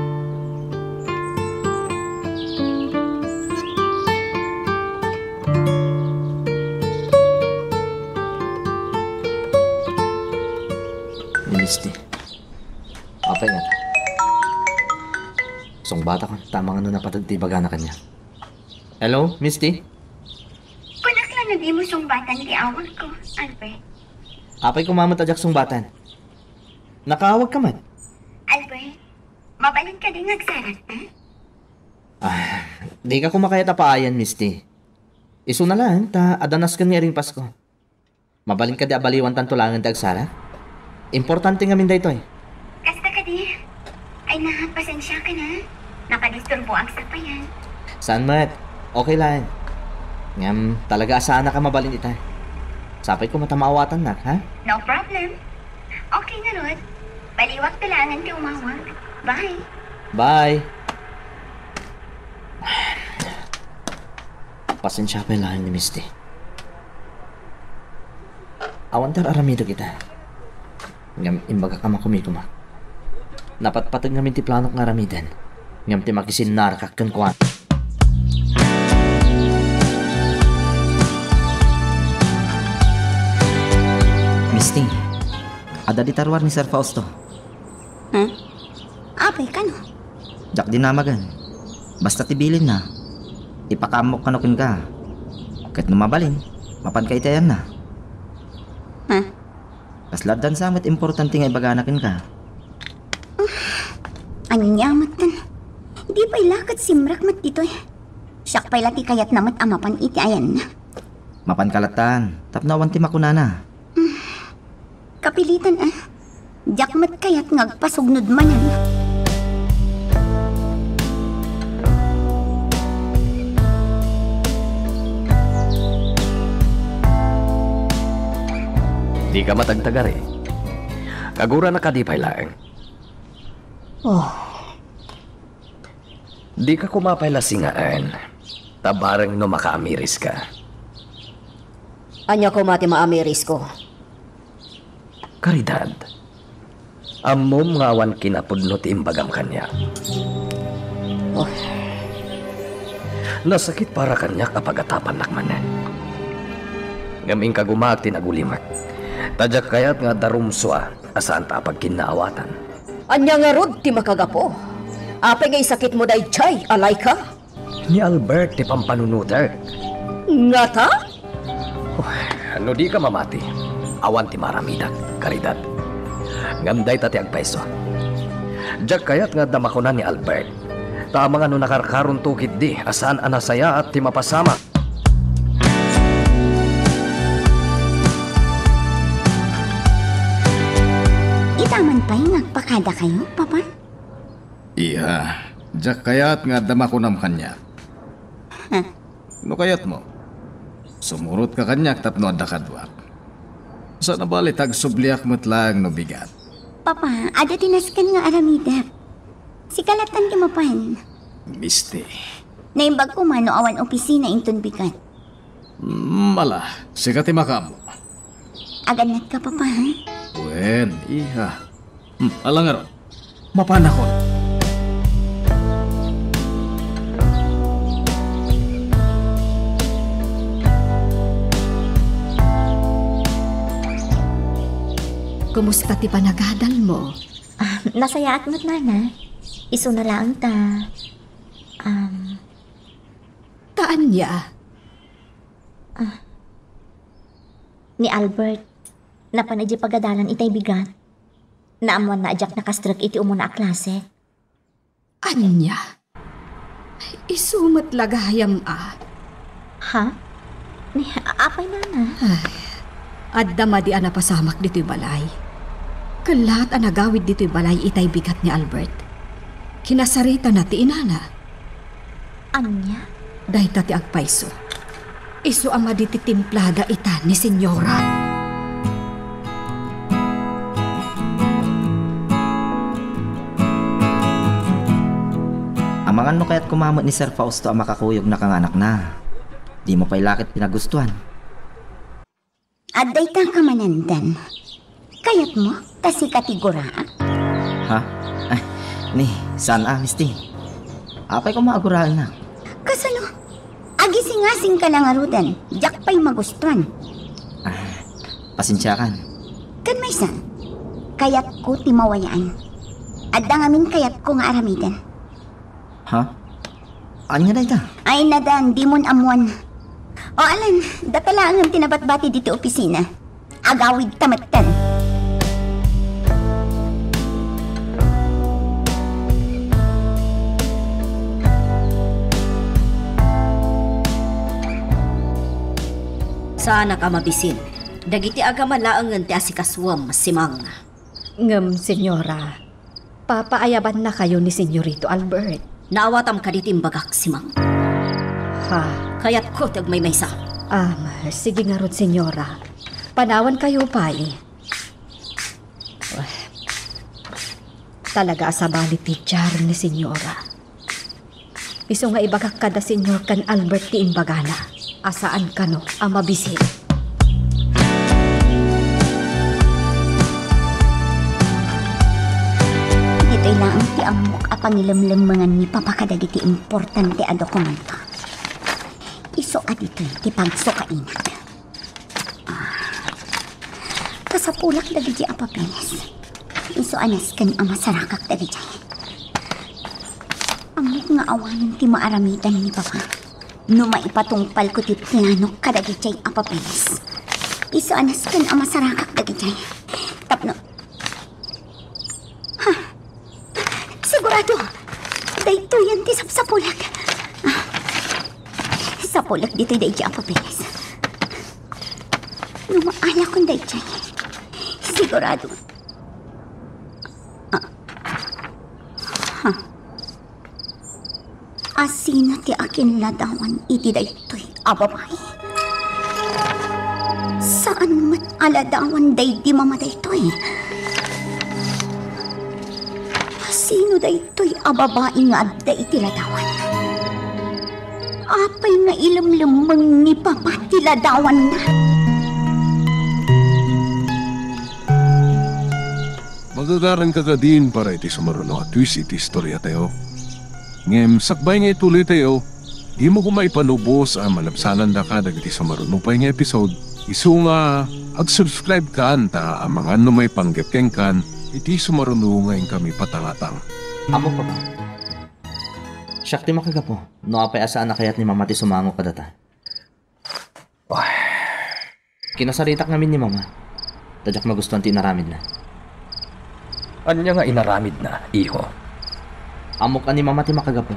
Ni Misty. Apay ngata? Sungbatak, tama nga no napateg ti ibagana kaniak. Hello, Misty? Kunak la no dimo sungbatan ti awagko, Albert. Apay koma met a diak sungbatan? Nakaawagka met? Albert, mabalin kadi nga agsarakta? Ah, dika koma kayat a paayan, Misty. Isuna laeng ta adda nasken nga iringpasko. Mabalin kadi a baliwantanto laengen ti agsarak? Importante ngamin daytoy. Kasta kadi. Ay na, pasensiakan a. Nakadisturboak sa payan. Saan met? Okay laeng. Ngem talaga a saannak a mabalin ita. Sapay koma ta maawatannak, ha? No problem. Okay ngarud. Baliwakto laengen ti umawag. Bye. Bye. Pasensia pay laeng ni Misty. Awan ti ar-aramidek ita. Ngem imbagak a makumikuma. Napatpateg ngamin ti planok nga aramiden. Ngem ti makisinnarakak kenkuana. Misty, adda diay ruar ni Sir Fausto. Hmm? Apay, kano? Diak dinamagen. Basta ti bilinna, ipakaammok kano kenka. Ket no mabalin, mapanka iti ayanna. Ha? Kasla addan sa met importante nga ibagana kenka. Ah, ania met tan? Di pay la ket simrek met ditoy. Siak pay la ti kayatna met a mapan iti ayanna. Mapanka lattan, tapno awan ti makunana. Kapilitan, a. Diak met kayat nga agpasugnod manen. Dika matagtagari. Kagurana kadi pay laeng? Oh. Dika koma pay la singaen, ta bareng no makaamiriska. Ania koma ti maamirisko? Caridad, ammom nga awan kinapudno ti imbagam kaniak. Oh. Nasakit para kaniak a pagatapannak manen. Ngem inkagumaak ti nagulimek, ta diak kayat nga adda rumsua a saanta a pagkinnaawatan. Ania ngarud ti makagapu? Apay nga isakitmo daydiay, Alayka? Ni Albert ti pampanunotek. Ngata? Oh, No dika mamati, awan ti maaramidak, Caridad. Ngem dayta ti agpayso. Diak kayat nga adda makuna ni Albert. Ta amangan no nakarkaronto ketdi a saan a nasayaat ti mapasamak. Ita man pay nga agpakadakayo, Papa? Iha, diak kayat nga adda makunam kaniak. Huh? No kayatmo, sumurotka kaniak tapno adda kaduak. Saan a bali ta agsubliak met laeng no bigat. Papa, adda ti nasken nga aramidek. Sika lattan ti mapan. Misti. Naimbag koma no awan opisina inton bigat. Mm, ala, sika ti makaammo. Agannatka, Papa, ha? Wen, iha. Hmm, ala ngarud. Mapanakon. Kumusta ti panagadalmo? Ah, nasayaat met, Nana. Isuna laeng ta, um, Ta ania? Ah. Ni Albert, napan idiay pagadalan itay bigat. Naammoanna a diak nakastrek iti umuna a klase. Ania? Isu met la gayam a? Ha? Ni, apay, Nana? Ay, adda madi a napasamak ditoy balay. Kellat a nagawid ditoy balay itay bigat ni Albert. Kinasaritana ti inana. Ania? Dayta ti agpayso. Isu a madi ti timplada ita ni Senyora. Amangan no kayat koma met ni Sir Fausto a makakuyogna nga anakna. Dimo pay la ket pinagustuan. Adda ita kamanandan. Kayatmo ta sika ti guraak? Ha? Ay, ni, saan a, misti. Apay koma a guraennak? Kasano? Agisingasingka la ngaruden, diak pay magustuan. Ah, pasensiakan. Ken maysa, kayatko ti mawayaan. Adda ngamin kayatko nga aramiden. Ha? Ania dayta? Ay, nadan, dimon ammuan. O, alan, data laeng ti nabatbati ditoy opisina. Agawidta metten. Saanak a mabisin. Dagiti agama laengen ti asikasuem, Simang. Ngem, Senyora, papaayabannakayo ni Senyorito Albert. Naawatam kadi ti imbagak, Simang. Ha? Kayatko ti agmaymaysa. Ah, sige ngarud, Senyora. Panawankayo pay. Talaga a sabali ti diar ni Senyora. Isu nga ibagak kada Senyor ken Albert ti imbagana a saan kano a mabisin. Ditoy laeng ti ammok a pangilemlemmengan ni Papa kadagiti importante a dokumento. Isu a ditoy ti pagsukainak. Ah. Kasapulak dagiti a papeles. Isu a nasken a masarakak dagiti. Ammok nga awanen ti maaramidan ni Papa no maipatungpalko ti planok kadagiti a papeles. Isu a nasken a masarakak dagiti. Tapno Ha? Sigurado, daytoyen ti sapsapulek. Ah, sapulek ditoy daydi a papeles. No maalakon daydi, sigurado. Ah. Ha? Asino ti akinladawan iti daytoy a babai? Saan met a ladawan daydi mama daytoy? Asino daytoy a babai nga adda iti ladawan? Apay nga ilemlemmeng ni Papa ti ladawanna? Magagaranka kadin para iti sumaruno a twist iti istoriatayo. Ngem sakbay nga ituloytayo, dimo koma ipanubos a malabsanandaka dagiti sumaruno pay nga episode. Isu nga ag-subscribe kan ta amangan no maipanggep kenkan iti sumaruno nga inkami patangatang. Ammok, Papa. Siak ti makagapu no apay a saan a kayat ni Mama ti sumango kadata. Kinasaritak ngamin ni Mama. Ta diak magustuan ti inaramidna. Ania nga inaramidna, iho? Ammok a ni Mama ti makagapu.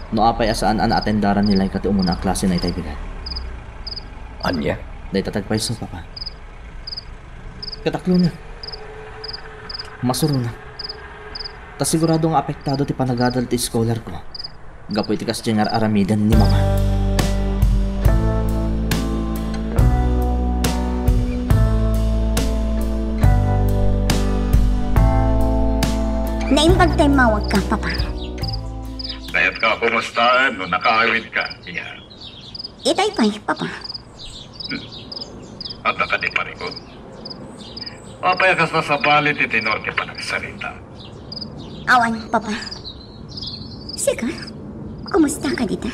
No apay a saan a naatendaran ni Laika ti umuna a klasena itay bigat. Ania? Dayta ti agpayso, Papa. Kataklonak. Masuronak. Ta sigurado nga apektado ti panagadal ti scholar ko gapu iti kasdiay nga ar-aramiden ni Mama. Naimbag ta immawagka, Papa. Kayatka a kumustaen no nakaawidka, iya. Itay pay, Papa. Hmm. Adda kadi parikut? Apay a kasta sabali ti tenor ti panagsarita? Awan, Papa. Sika, kumusta ka dita?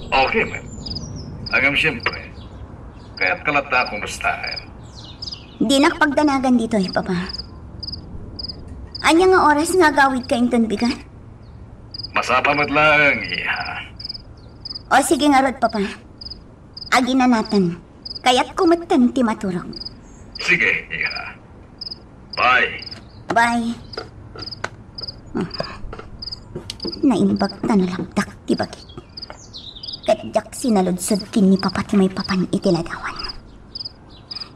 Okay man. Ngem siyempre, kayatka latta a kumustaen. Dinak pagdanagan ditoy, Papa. Ania nga oras nga agawidka inton bigat? Masapa met laeng, iha. O, sige ngarud, Papa. Aginanatan. Kayatko metten ti maturog. Sige, iha. Bye. Bye. Naimbag ta nalabdak ti bagik. Ket diak sinaludsod ken ni Papa ti maipapan iti ladawan.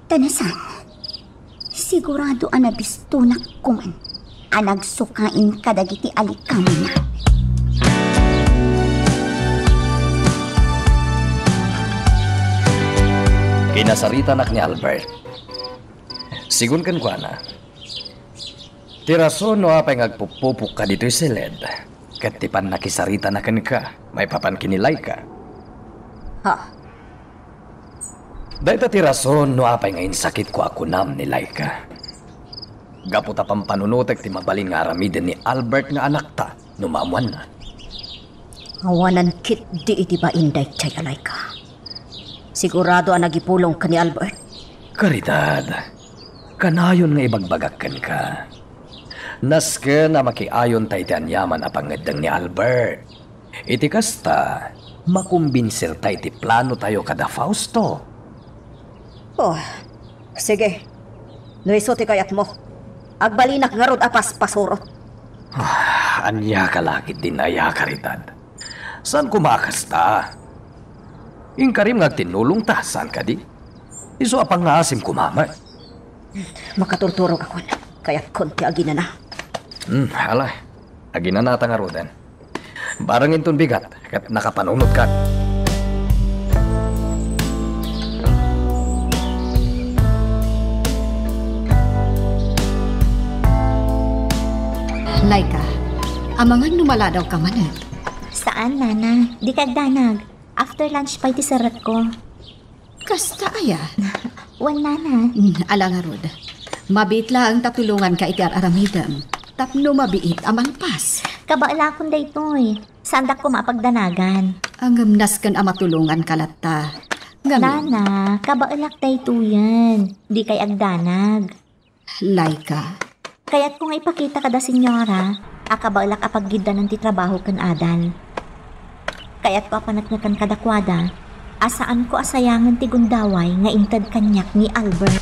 Ta no saan, sigurado a nabistonak koman a nagsukain kadagiti alikamonna. Kinasaritanak ni Albert. Sigun kenkuana, ti rason no apay nga agpuppupokka ditoy siled, ket ti pannakisaritana kenka, maipapan ken ni Laika. Ha? Dayta ti rason no apay nga insakitko a kunam ni Laika. Gapu ta pampanunotek ti mabalin nga aramiden ni Albert nga anakta no maammoanna. Awanan ketdi iti bain daytoy a Laika. Sigurado a nagipulongka ni Albert. Caridad, kanayon nga ibagbagak kenka. Nasken a makiayonta iti aniaman a pangngeddeng ni Albert. Iti kasta, makumbinsirta iti planotayo kada Fausto. Oh, sige. No isu ti kayatmo, agbalinak ngarud a paspasurot. Ah, ania ka la ketdin aya, Caridad? Saan koma a kasta? Inkarim nga agtinnulongta, saan kadi? Isu a pangngaasim koma met. Makaturturogakon. Kayatkon ti aginana. Hmm, ala. Aginanata ngaruden. Bareng inton bigat, ket nakapanunotkan. Laika, amangan no maladawka manen? Saan, Nana. Dika agdanag. After lunch pay ti serrekko. Kasta aya? Wen, Nana. Mm, ala ngarud. Mabiit laeng ta tulonganka iti ar-aramidem. Tapno mabiit a malpas. Kabaelakon daytoy. Saandak koma a pagdanagan. Ngem nasken a matulonganka latta. Ngamin. Nana, kabaelak daytoyen. Dikay agdanag. Laika. Kayatko nga ipakita kada senyora a kabaelak a paggiddanan ti trabaho ken adal. Kayatko a paneknekan kadakuada a saanko a sayangen ti gundaway nga inted kaniak ni Albert.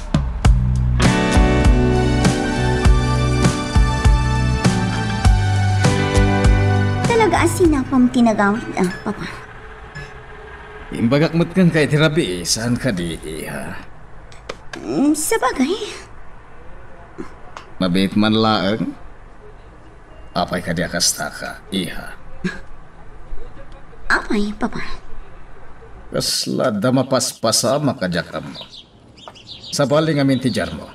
Talaga a sinapam ti nagawid, ah, Papa. Imbagak met kenka iti rabii, saan kadi, iha? Mm, sabagay. Mabiit man laeng. Apay kadi a kastaka, iha? Apay, Papa? Kasla adda mapaspasamak a diak ammo. Sabali ngamin ti diarmo.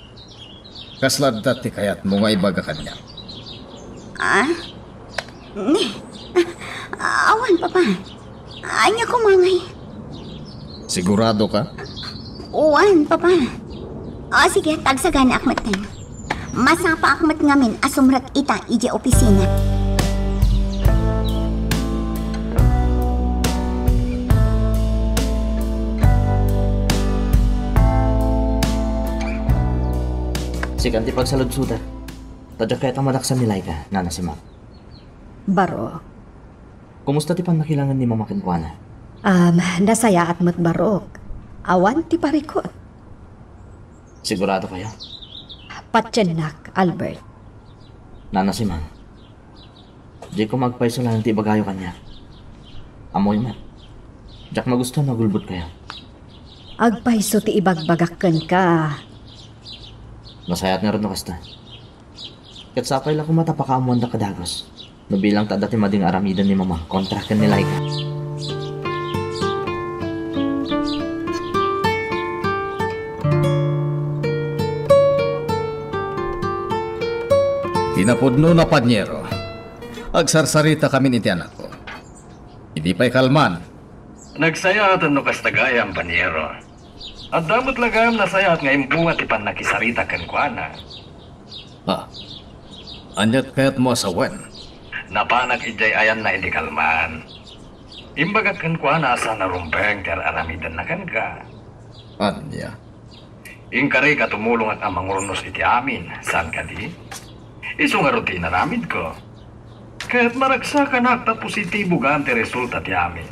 Kasla adda ti kayatmo nga ibaga kaniak? Ah? Ni, ah, awan, Papa. Ania koma ngay? Sigurado ka? Wen, Papa. O, sige, ta agsaganaak metten. Masapaak met ngamin a sumrek ita idiay opisina. Sikan ti pagsaludsodak. Ta diak kayat a madaksan ni Laika, Nana Simak. Barok. Kumusta ti pannakilangen ni Mama kenkuana? Um, nasayaat met, Barok. Awan ti parikut. Sigurado kayo? Patiennak, Albert. Nana Simang, diko magpayso laeng ti ibagayo kaniak. Ammoyo met, diak magustuhan no agulbod kayo. Agpayso ti ibagbagak kenka. Nasayaat ngarud no kasta. Ket sapay la koma ta pakaammoanda a dagus no bilang ta adda ti madi nga aramiden ni Mama kontra ken ni Laika. Kinapudnona, Panyero, agsarsaritakamin iti anakko. Idi pay kalman. Nagsayaaten no kasta gayam, Panyero. Adda met la gayam nasayaat nga imbunga ti pannakisarita kenkuana. Ha? Ania ti kayatmo a sawen? Napanak idiay ayanna idi kalman. Imbagak kenkuana a saan a rumbeng ti ar-aramidenna kenka. Ania? Inkarika a tumulongak a mangurnos iti amin, saan kadi? Isu ngarud ti inaramidko. Ket maragsakanak ta positibo gayam ti resulta ti amin.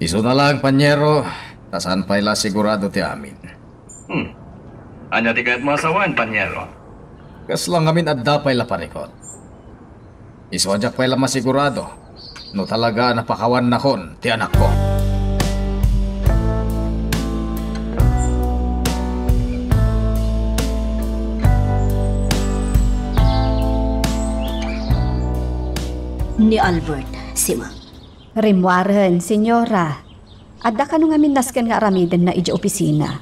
Isuna laeng, Panyero, ta saan pay la sigurado ti amin. Hmm. Ania ti kayatmo a sawen, Panyero? Kasla ngamin adda pay la parikut. Isu a diak pay la masigurado no talaga a napakawannakon ti anakko. Ni Albert, Simang. Rimmuaren, Senyora. Adda kano ngamin nasken nga aramidenna idiay opisina.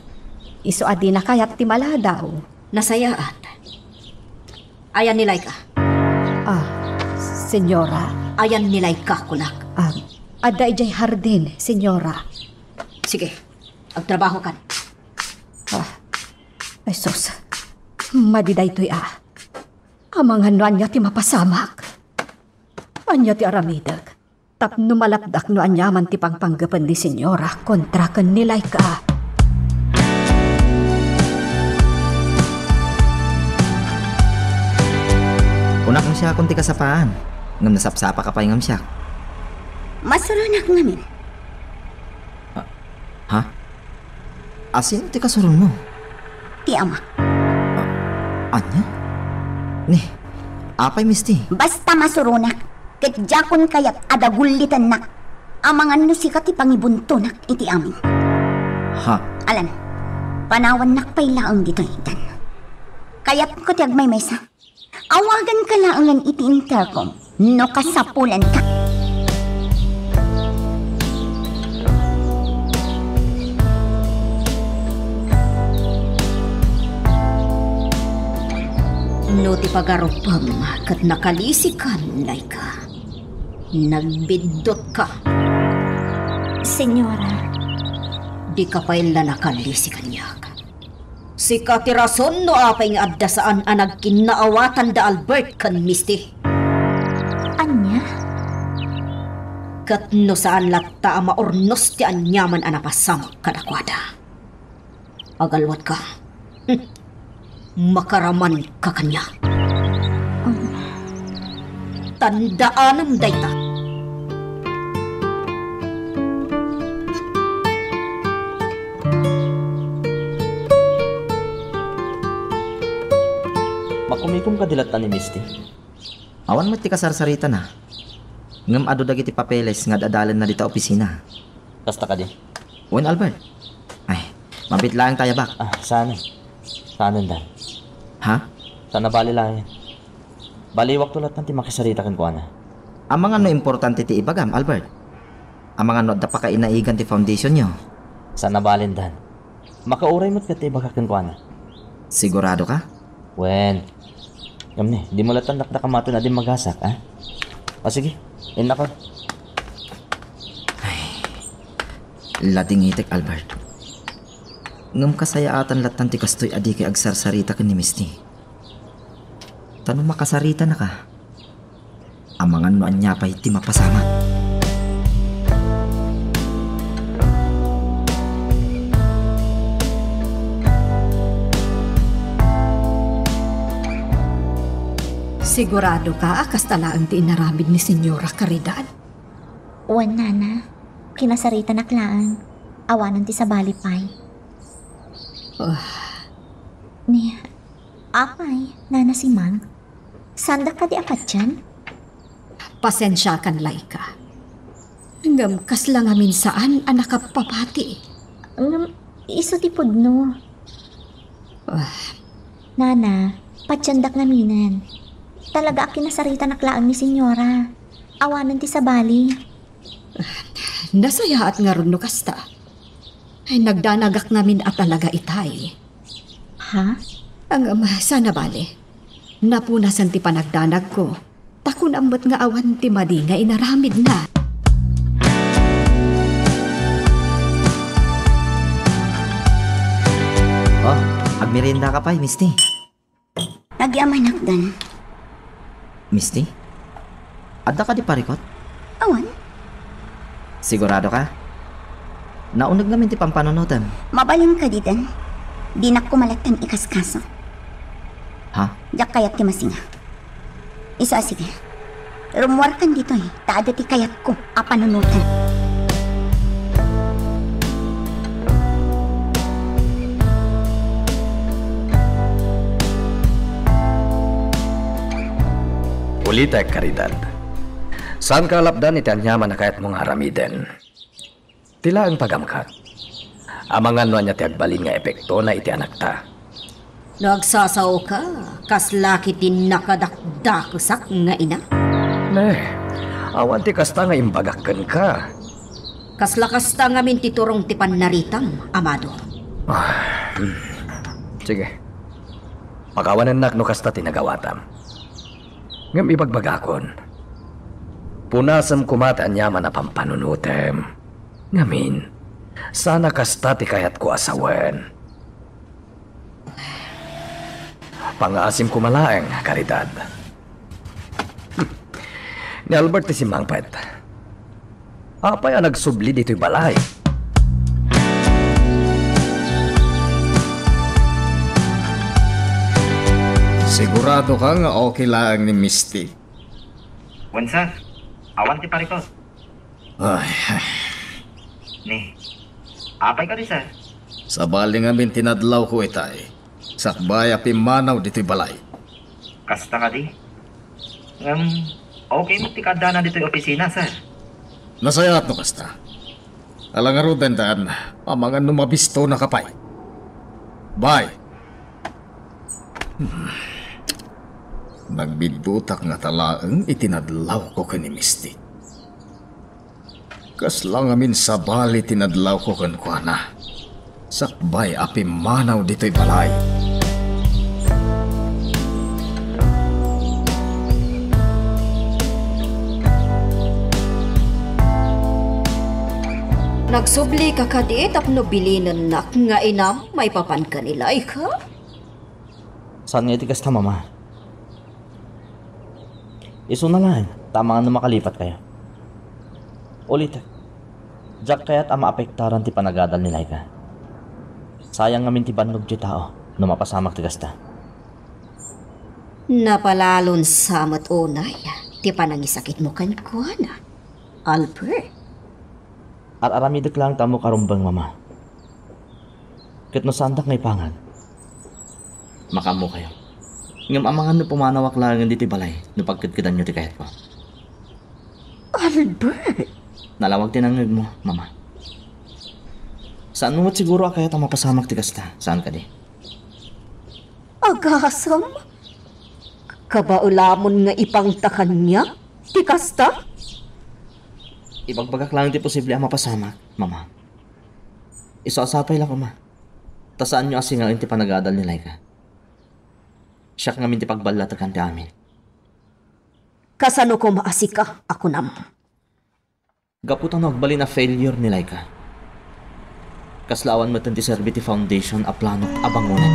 Isu a dina kayat ti maladaw. Nasayaat. Ayan ni Laika? Ah, Senyora. Ayan ni Laika, kunak? Ah, adda idiay hardin, Senyora. Sige, agtrabahokan. Ah, ay sus. Madi daytoy a. Amangan no ania ti mapasamak. Ania ti aramidek tapno malapdak no aniaman ti pangpanggepen ni Senyora kontra ken ni Laika. Kunak no siakon ti kasapaan, ngem nasapsapaka pay ngem siak. Masuronak ngamin. Ha? Asino ti kasuronmo? Ti amak. Ah, ania? Ni, apay, Misty? Basta masuronak, ket diakon kayat a dagullitennak. Amangan no sika ti pangibuntonak iti amin. Ha? Alan, panawannak pay laeng ditoy, Dan. Kayatko ti agmaymaysa. Awaganka laengen iti intercom no kasapulanka. No ti pagarupem ket nakalisikan, Laika, nagbiddutka. Senyora. Dika pay la nakalisi kaniak. Sika ti rason no apay nga adda saan a nagkinnaawatan da Albert ken Misty. Ania? Ket no saan latta a maurnos ti aniaman a napasamak kadakuada, agalwatka. Hm. Makaramanka kaniak. Um. Tandaanam dayta. Makumikom kadi latta ni Misty? Awan met ti kasarsaritana. Ngem adu dagiti papeles nga ad-adalenna dita opisina. Kasta kadi? Wen, Albert. Ay, mabiit laeng ta ayabak. Ah, saanen. Saanen, Dan. Ha? Saan a bali laeng. Baliwakto latta ti makisarita kenkuana. Amangan no importante ti ibagam, Albert? Amangan no adda pakainaigan ti foundationyo? Saan a bali, Dan. Makauray met ket ti ibagak kenkuana. Sigurado ka? Wen. Ngem ni, dimo latta dakdakamaten a dimmagasak, a? O sige, innakon. Ay, ladingitek, Albert. Ngem kasayaatan lattan ti kastoy a dikay agsarsarita ken ni Misty. Ta no makasaritanaka, amangan no ania pay ti mapasamak. Siguradoka a kasta laeng ti inaramid ni Senyora Caridad? Wen, Nana. Kinasaritanak laeng. Awanen ti sabali pay. Ah, Ni, apay, Nana Simang? Sanda kadi a patien? Pasensiakan, Laika. Ngem kasla ngamin saan a nakapapati. Ngem isu ti pudno. Ah. Nana, patiendak ngaminen. Talaga a kinasaritanak laeng ni Senyora. Awanen ti sabali. Nasayaat ngarud no kasta. Ay, nagdanagak ngamin a talaga itay. Ha? Ang, um, sana bale. Napunasan ti panagdanagko. Ta kunam met nga awan ti madi nga inaramidna. Oh, agmerienda ka pay, Misty. Agyamanak, Dan. Misty? Adda kadi parikot? Awan. Sigurado ka? Nauneg ngamin ti pampanunotem. Mabalin kadi, Dan. Dinak kumalattan ikaskaso. Ha? Diak kayat ti masinga. Isu a sige. Rummuarkan ditoy, ta adda ti kayatko a panunotan. Ulitek, Caridad. Saanka a lapdan iti aniaman a kayatmo nga aramiden. Ti laeng pagamkak. Amangan no ania ti agbalin nga epektona iti anakta. No agsasaoka, kasla ketdi nakadakdakesak nga ina. Ne, awan ti kasta nga imbagak kenka. Kasla kasta ngamin ti turong ti pannaritam, Amado. Ah, hmm. Sige. Pakawanennak no kasta ti nagawatam. Ngem ibagbagakon, punasem koma ti aniaman a pampanunotem. Ngamin, sana kasta ti kayatko a sawen. Pangngaasim koma laeng, Caridad. Ni Albert ti simmangpet. Apay a nagsubli ditoy balay? Sigurado ka nga okay laeng ni Misty? Wen, sir. Awan ti parikot. Ay, ay. Ni, apay kadi, sir? Sabali ngamin ti nadlawko itay. Sakbay a pimmanaw ditoy balay. Kasta kadi? Ngem, okay met ti kaaddana ditoy opisina, sir. Nasayaat no kasta. Ala ngaruden, Dan, amangan no mabistonaka pay. Bye. Hmm. Nagbiddutak ngata laeng iti nadlawko ken ni Misty. Kasla ngamin sabali ti nadlawko kenkuana, sakbay a pimmanaw ditoy balay. Nagsublika kadi tapno bilinennak nga inam maipapan ken ni Laika? Saan nga iti kasta, Mama? Isuna laeng, ta amangan no makalipatkayo. Ulitek, diak kayat a maapektaran ti panagadal ni Laika. Sayang ngamin ti bannog ti tao no mapasamak ti kasta. Napalalon sa met unay ti panangisakitmo kenkuana, Albert. Ar-aramidek laeng ta ammok a rumbeng, Mama. Ket no saandak nga ipangag, makaammokayo. Ngem amangan no pumanawak laengen ditoy balay no pagkedkedanyo ti kayatko. Albert! Nalawag ti nangngegmo, Mama. Saanmo met siguro a kayat a mapasamak ti kasta, saan kadi? Agasam? Kabaelamon nga ipangta kaniak ti kasta? Ibagbagak laeng ti posible a mapasamak, Mama. Isu a sapay la koma. Ta saanyo a singaen ti panagadal ni Laika. Siak ngamin ti pagballatekan ti amin. Kasano koma a sika a kunam? Gapu ta no agbalin a failure ni Laika, kasla awan metten ti serbi ti foundation a planok a bangonen.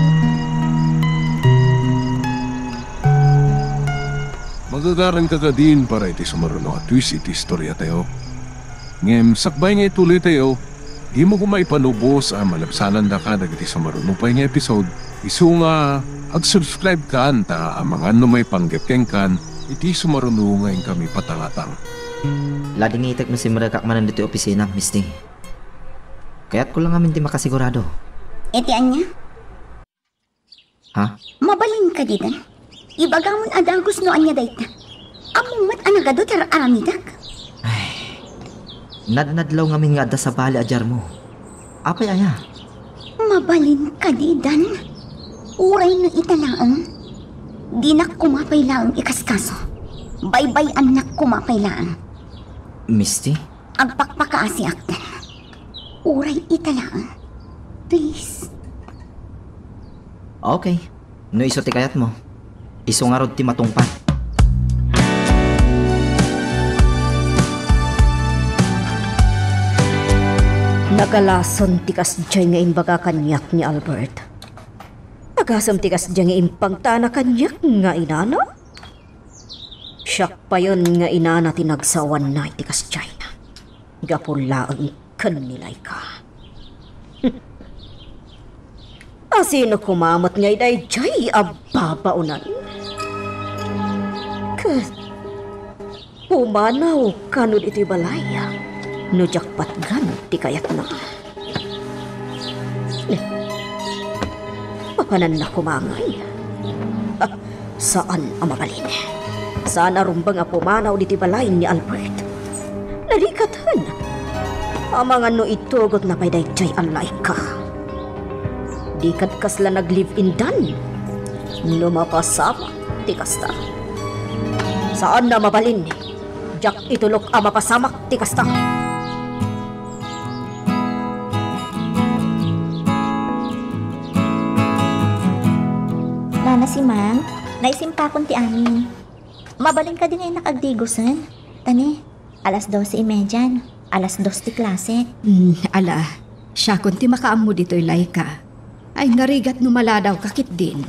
Magagaranka kadin para iti sumaruno a twist iti istoriatayo. Ngem sakbay nga itulitayo, dimo koma ipanubos a malabsanandaka dagiti sumaruno pay nga episode. Isu nga, ag-subscribe kan ta amangan no maipanggep kenkan iti sumaruno nga inkami patangatang. Ladingitek no simrekak manen ditoy opisina, Misty. Kayatko la ngamin ti makasigurado. Iti ania? Ha? Mabalin kadi, Dan? Ibagamon a dagus no ania dayta. Ammom met a nagadu ti ar-aramidak. Ay, nadnadlaw ngamin nga adda sabali a diarmo. Apay aya? Mabalin kadi, Dan? Uray no ita laeng, dinak koma pay laeng ikaskaso. Baybay-annak koma pay laeng. Misty? Agpakpakaasiak, Dan. Uray ita laeng. Please. Okay. No isu ti kayatmo, isu ngarud ti matungpal. Nagalasen ti kasdiay nga imbaga kaniak ni Albert. Agasem ti kasdiay nga impangtana kaniak nga inana? Siak payen nga inana ti nagsawanna iti kasdiay. Gapu laeng ken ni Laika. Asino koma met ngay daydiay a babaonan? Ket pumanaw kano ditoy balay no diak patgan ti kayatna. Papananna koma ngay? Ah, saan a mabalin. Saan a rumbeng a pumanaw ditoy balay ni Albert. Nalikaten. Amangan no itugotna pay daydiay a Laika. Di kad kasla nag-live-in, Dan. No mapasamak ti kasta. Saan a mabalin. Diak itulok a mapasamak ti kasta. Nana Simang, naisimpakon ti amin. Mabalin kadi nga innak agdigusen? Tani, alas doce y media, alas dos ti klase. Hmm, ala, siakon ti makaammo ditoy, Laika. Ay, narigat no maladawka ketdin.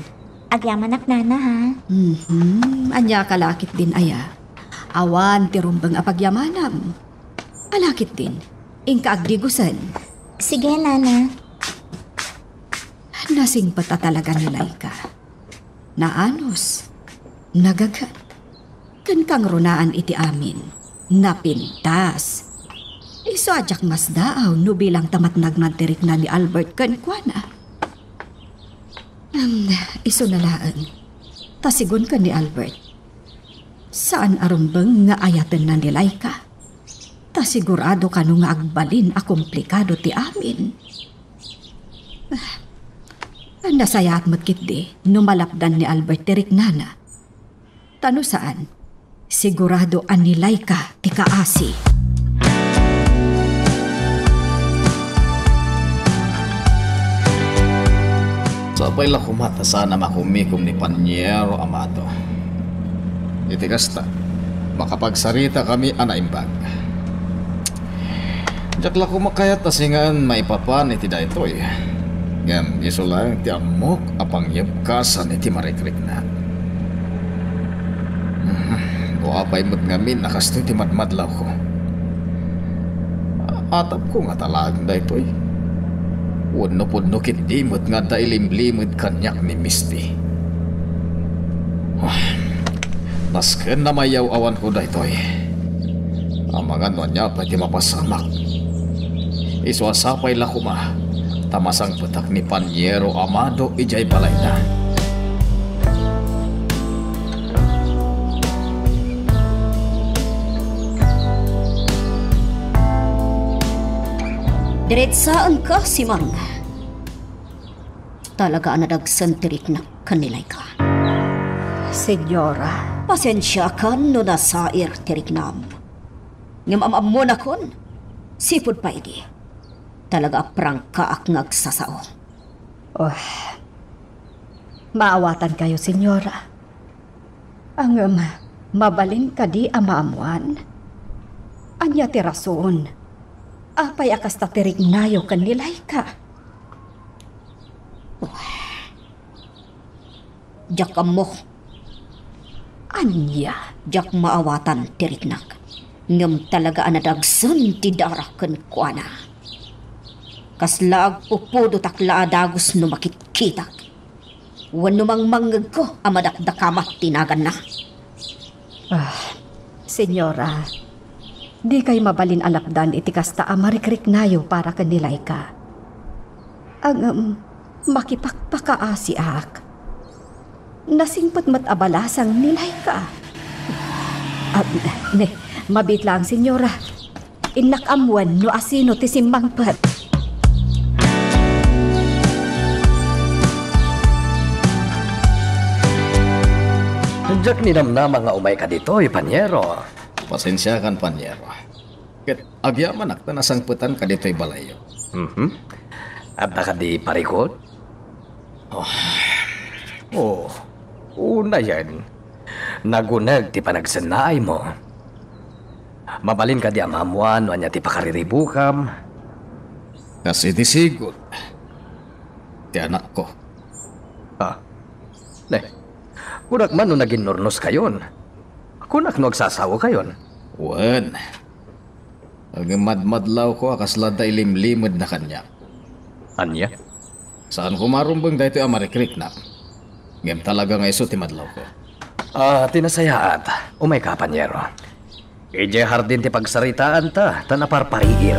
Agyamanak, Nana, ha? Mhm. Ania ka la ketdin aya? Awan ti rumbeng a pagyamanam. Ala ketdin, inka agdigusen. Sige, Nana. Nasingpet a talaga ni Laika. Naanus. Nagaget. Ken kangrunaan iti amin, napintas. Isu a diak masdaaw no bilang ta matnag ti rikna ni Albert kenkuana. Am, isuna laeng. Ta sigun ken ni Albert, saan a rumbeng nga ayatenna ni Laika. Ta sigurado kano nga agbalin a komplikado ti amin. Ah, nasayaat met ketdi no malapdan ni Albert ti riknana. Ta no saan, sigurado a ni Laika ti kaasi. Sapay la koma ta saan a makumikom ni Paniero Amado. Iti kasta, makapagsaritakami a naimbag. Diak la koma kayat a singaen maipapan iti daytoy. Ngem isu laeng ti ammok a pangyebkasan iti marikrikna. No apay met ngamin a kastoy ti madmadlawko. Atapko ngata laeng daytoy. Wenno pudno ketdi met nga adda ilimlimed kaniak ni Misty. Ah, nasken a mayaw-awanko daytoy. Amangan no ania pay ti mapasamak. Isu a sapay la koma ta masangpetak ni Paniero Amado idiay balayna. Diretsaenka, Simang. Talaga a nadagsen ti riknak ken ni Laika. Senyora. Pasensiakan no nasair ti riknam. Ngem am-ammonakon, sipud pay idi, talaga a prangkaak nga agsasao. Oh, maawatankayo, Senyora. Ngem, mabalin kadi a maammoan? Ania ti rason? Apay a kasta ti riknayo ken ni Laika? Diak ammo. Ania? Diak maawatan ti riknak. Ngem talaga a nadagsen ti dara kenkuana. Kasla agpupudotak la a dagus no makitkitak. Wenno mangmangngegko a madakdakama ti naganna. Ah, Senyora, dikay mabalin a lapdan iti kasta a marikriknayo para ken ni Laika. Ngem, makipakpakaasiak. Nasingpet met a balasang ni Laika. Ah, ne, mabiit laeng, senyora. Innak ammoen no asino ti simmangpet. Diak ninamnama nga umayka ditoy, panyero. Pasensiakan, panyero. Ket agyamanak ta nasangpetanka ditoy balayyo. Mhm. Adda kadi parikut? Oh. Oh. Unayen, naguneg ti panagsennaaymo. Mabalin kadi a maammoan no ania ti pakariribukam? Kas iti sigud ti anakko. Ah. Ne, kunak man no naginnurnoskayon. Kunak no agsasawakayon. Wen. Ngem madmadlawko a kasla adda ilimlimedna kaniak. Ania? Saanko marumbeng daytoy a marikriknak. Ngem talaga nga isu ti madlawko. Ah, ti nasayaat. Umayka, panyero. Idiay hardin ti pagsaritaanta, ta naparpariir.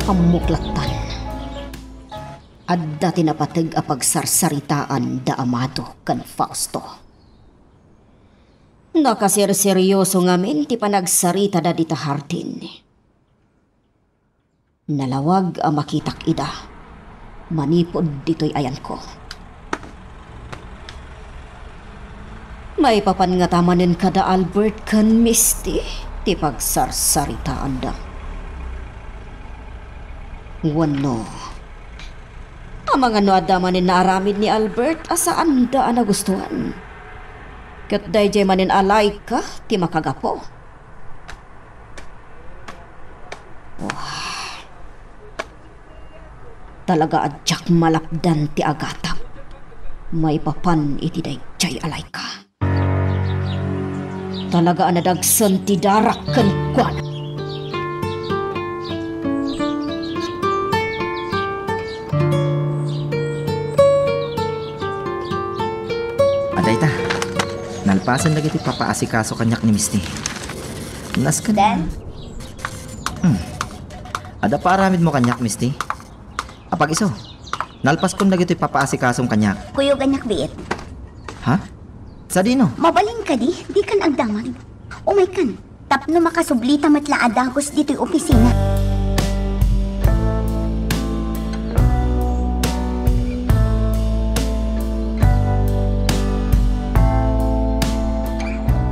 Ammok lattan. Adda ti napateg a pagsarsaritaan da Amado ken Fausto. Nakaserserioso ngamin ti panagsaritada dita hardin. Nalawag a makitak ida manipud ditoy ayanko. Maipapan ngata manen kada Albert ken Misty ti pagsarsaritaanda. Wenno, amangan no adda manen naaramid ni Albert a saanda a nagustuan. Ket daydiay manen a Laika ti makagapu. Wah. Talaga a diak malapdan ti agatak maipapan iti daydiay a Laika. Talaga a nadagsen ti darak kenkuana. Adda ita, nalpasen dagiti papaasikaso kaniak ni Misty. Nasken. Dan? Hmm. Adda paaramidmo kaniak, Misty? Apag-isu, nalpaskon dagitoy papaasikasom kaniak. Kuyog, aniak, biit. Ha? Sadino? Mabalin kadi, dikan agdamag. Umaykan, tapno makasublita met la a dagus ditoy opisina.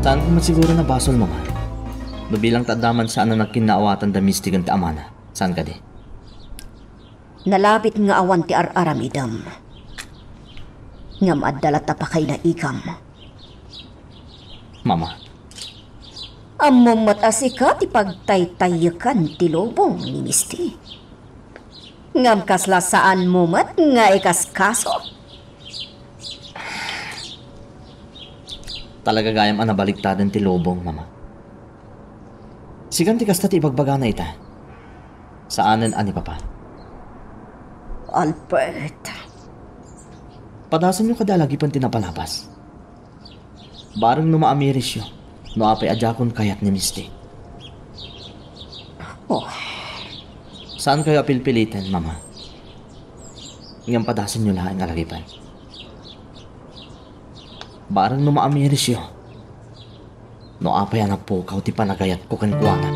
Saanko met siguro nabasol, Mama. No bilang ta adda man saan a nagkinnaawatan da Misty ken ti amana. Saan kadi? Nalabit nga awan ti ar-aramidem. Ngem adda latta pakainaigam. Mama. Ammom met a sika ti pagtaytayyekan ti lubong ni Misty. Ngem kasla saanmo met nga ikaskaso. Talaga gayam a nabaliktaden ti lubong, Mama. Sikan ti kasta ti ibagbagana ita. Saanen a ni Papa. Albert. Padasenyo kadi a lagipen ti napalabas. Bareng no maamirisyo, no apay a diakon kayat ni Misty. Oh. Saankayo a pilpiliten, Mama. Ngem padasenyo laeng a lagipen. Bareng no maamirisyo, no apay a napukaw ti panagayatko kenkuana.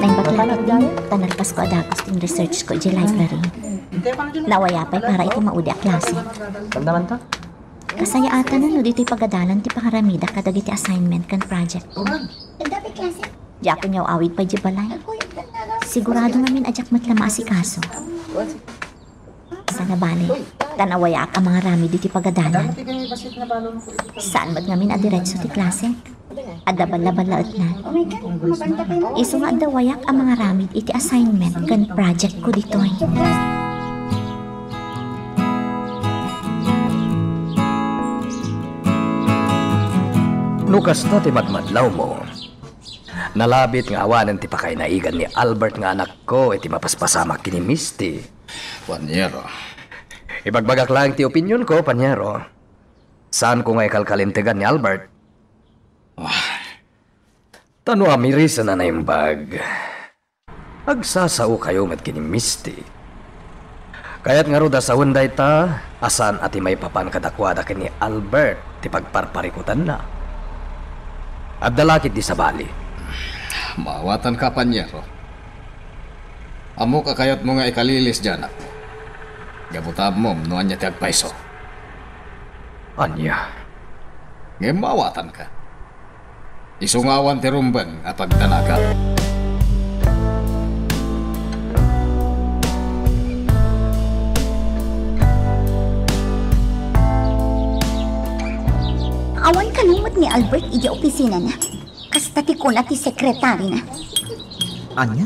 Naimbag laeng, ta nalpasko a dagus ti research ko idiay library. Nawaya pay para iti maudi a klase. Damdaman to? Kasayaatan no ditoy pagadalan ti pangaramidak kadagiti assignment ken project. Diakon yaw-awid pay idiay balay. Sigurado ngamin a diak met la maasikaso. Sana bale, ta nawayaak a mangaramid iti pagadalan. Saan met ngamin a diretso ti klase. Adda balla-ballaetna. Isu nga adda wayak a mangaramid iti assignment ken project ko ditoy. No kasta ti madmadlawmo, nalabit nga awanen ti pakainaigan ni Albert nga anakko iti mapaspasamak ken ni Misty. Panyero, Ibagbagak laeng ti opinionko, panyero. Saanko nga ikalkalintegan ni Albert. Ah, ta no amirisen a naimbag, agsasaokayo met ken ni Misty. Kayat ngarud a sawen dayta a saan a ti maipapan kadakuada ken ni Albert ti pagparparikutanna. Adda la ketdi sabali. Maawatanka, panyero. Ammok a kayatmo nga ikalilis ti anakmo. Gapu ta ammom no ania ti agpayso. Ania? Ngem maawatanka. Isu nga awan ti rumbeng a pagdanagak. Awan kano met ni Albert idiay opisinana. Kasta ti kuna ti sekretarina. Ania?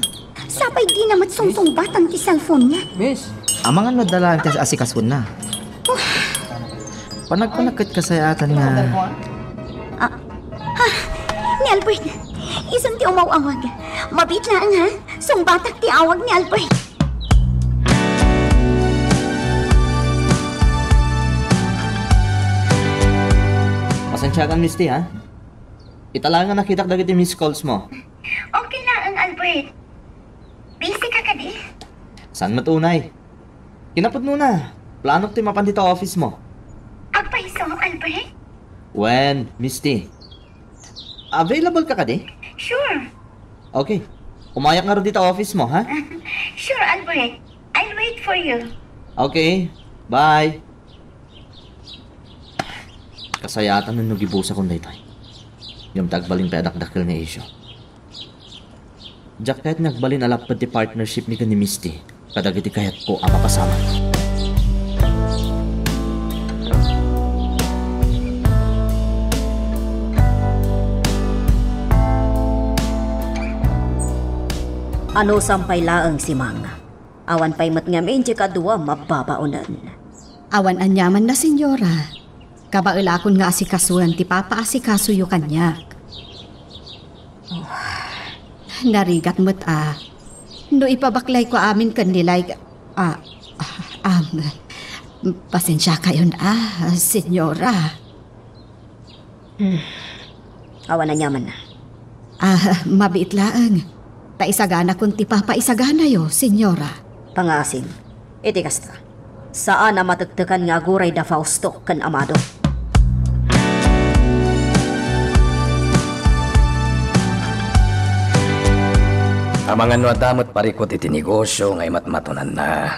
Sapay dina met sungsungbatan ti cellphone-na. Miss? Amangan no adda laeng ti asikasuenna. Panagkunak ket kasayaatan nga... Ah, ha? Ni Albert, isun ti umaw-awag. Mabiit laeng, ha? Sungbatak ti awag ni Albert. Pasensiakan, Misty, ha? Ita laeng nga nakitak dagiti missed calls mo. Okay laeng, Albert. Busy ka kadi? Saan met unay? Kinapudnona, planok ti mapan dita office mo. Agpayso, Albert? Wen, Misty. Available ka kadi? Sure. Okay. Umayak ngarud dita office mo, ha? Sure, Albert. I'll wait for you. Okay. Bye. Kasayaatan no gibusakon daytoy. Ngem ta agbalin pay a dakdakkel nga isyu. Diak kayat nga agbalin a lapped ti partnership mi ken ni Misty kadagiti kayatko a mapasamak. Anusan pay laeng si Mang? Awan pay met ngamin ti kaduam a babaonen. Awan aniamanna, Senyora. Kabaelakon nga asikasuen ti papaasikasoyo kaniak. Oh, narigat met a no ipabaklayko amin ken ni Like, ah, ah, am, pasensiakayon a, Senyora. Hmm. Awan aniamanna. Ah, mabiit laeng. Ta isaganakon ti papaisaganayo, Senyora. Pangaasim, iti kasta, saan a matektekan nga aguray da Fausto ken Amado. Amangan no adda met parikut iti negosio nga imatmatonanna,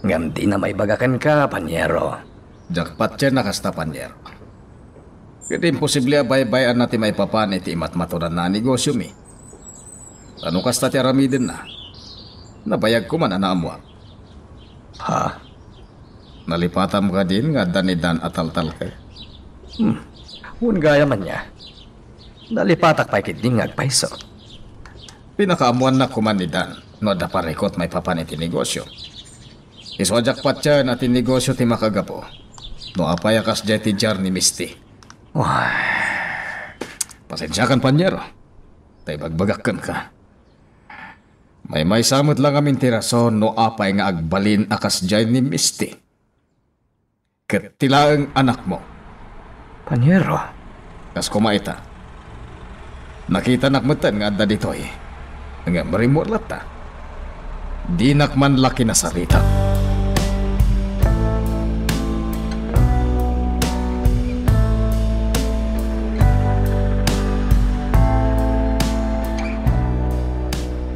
ngem dina maibaga kenka, panyero. Diak patien a kasta, panyero. Ket imposible a baybay-anna ti maipapan iti imatmatonanna a negosiomi. Ta no kasta ti aramidenna, nabayagko man a naammoak. Ha? Nalipatam kadin nga adda ni Dan a taltalkek? Hmm. Wen gayam ania. Nalipatak pay ketdin nga agpayso. Pinakaammoannak koman ni Dan no adda parikut maipapan iti negosio. Isu a diak patien a ti negosio ti makagapu no apay a kasdiay ti diar ni Misty. Wah. Pasensiakan, panyero, ta ibagbagak kenka. Maymaysa met la ngamin ti rason no apay nga agbalin a kasdiay ni Misty. Ket ti laeng anakmo. Panyero. Kas koma ita. Nakitanak metten nga adda ditoy. Ngem rimmuar latta. Dinak man la kinasarita.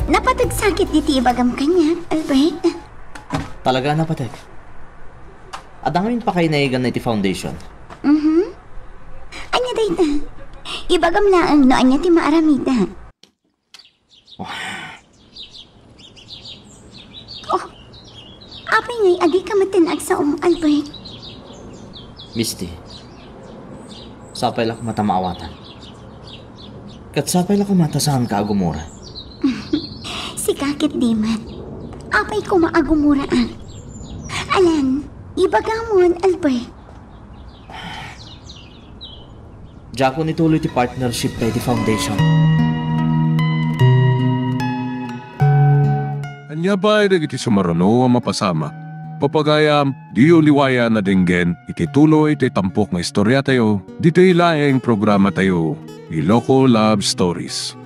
Napateg sakit diti ibagam kaniak, Albert. Talaga, napateg. Adda ngamin pakainayaganna iti foundation. Mhm. Ania dayta? Ibagam laeng no ania ti maaramidda. Oh. Oh. Apay ngay a dika metten agsao, Albert? Misty, sapay la koma ta maawatan. Ket sapay la koma ta saanka a gumura. Sika ket di met. Apay koma a gumuraak. Alan, ibagamon, Albert. Diakon ituloy ti partnership ta iti foundation. Ania pay dagiti sumaruno a mapasamak? Pagayam, diyo liwayan a denggen iti tuloy ti tampok nga istoriatayo, ditoy laeng programatayo, Iloko Love Stories.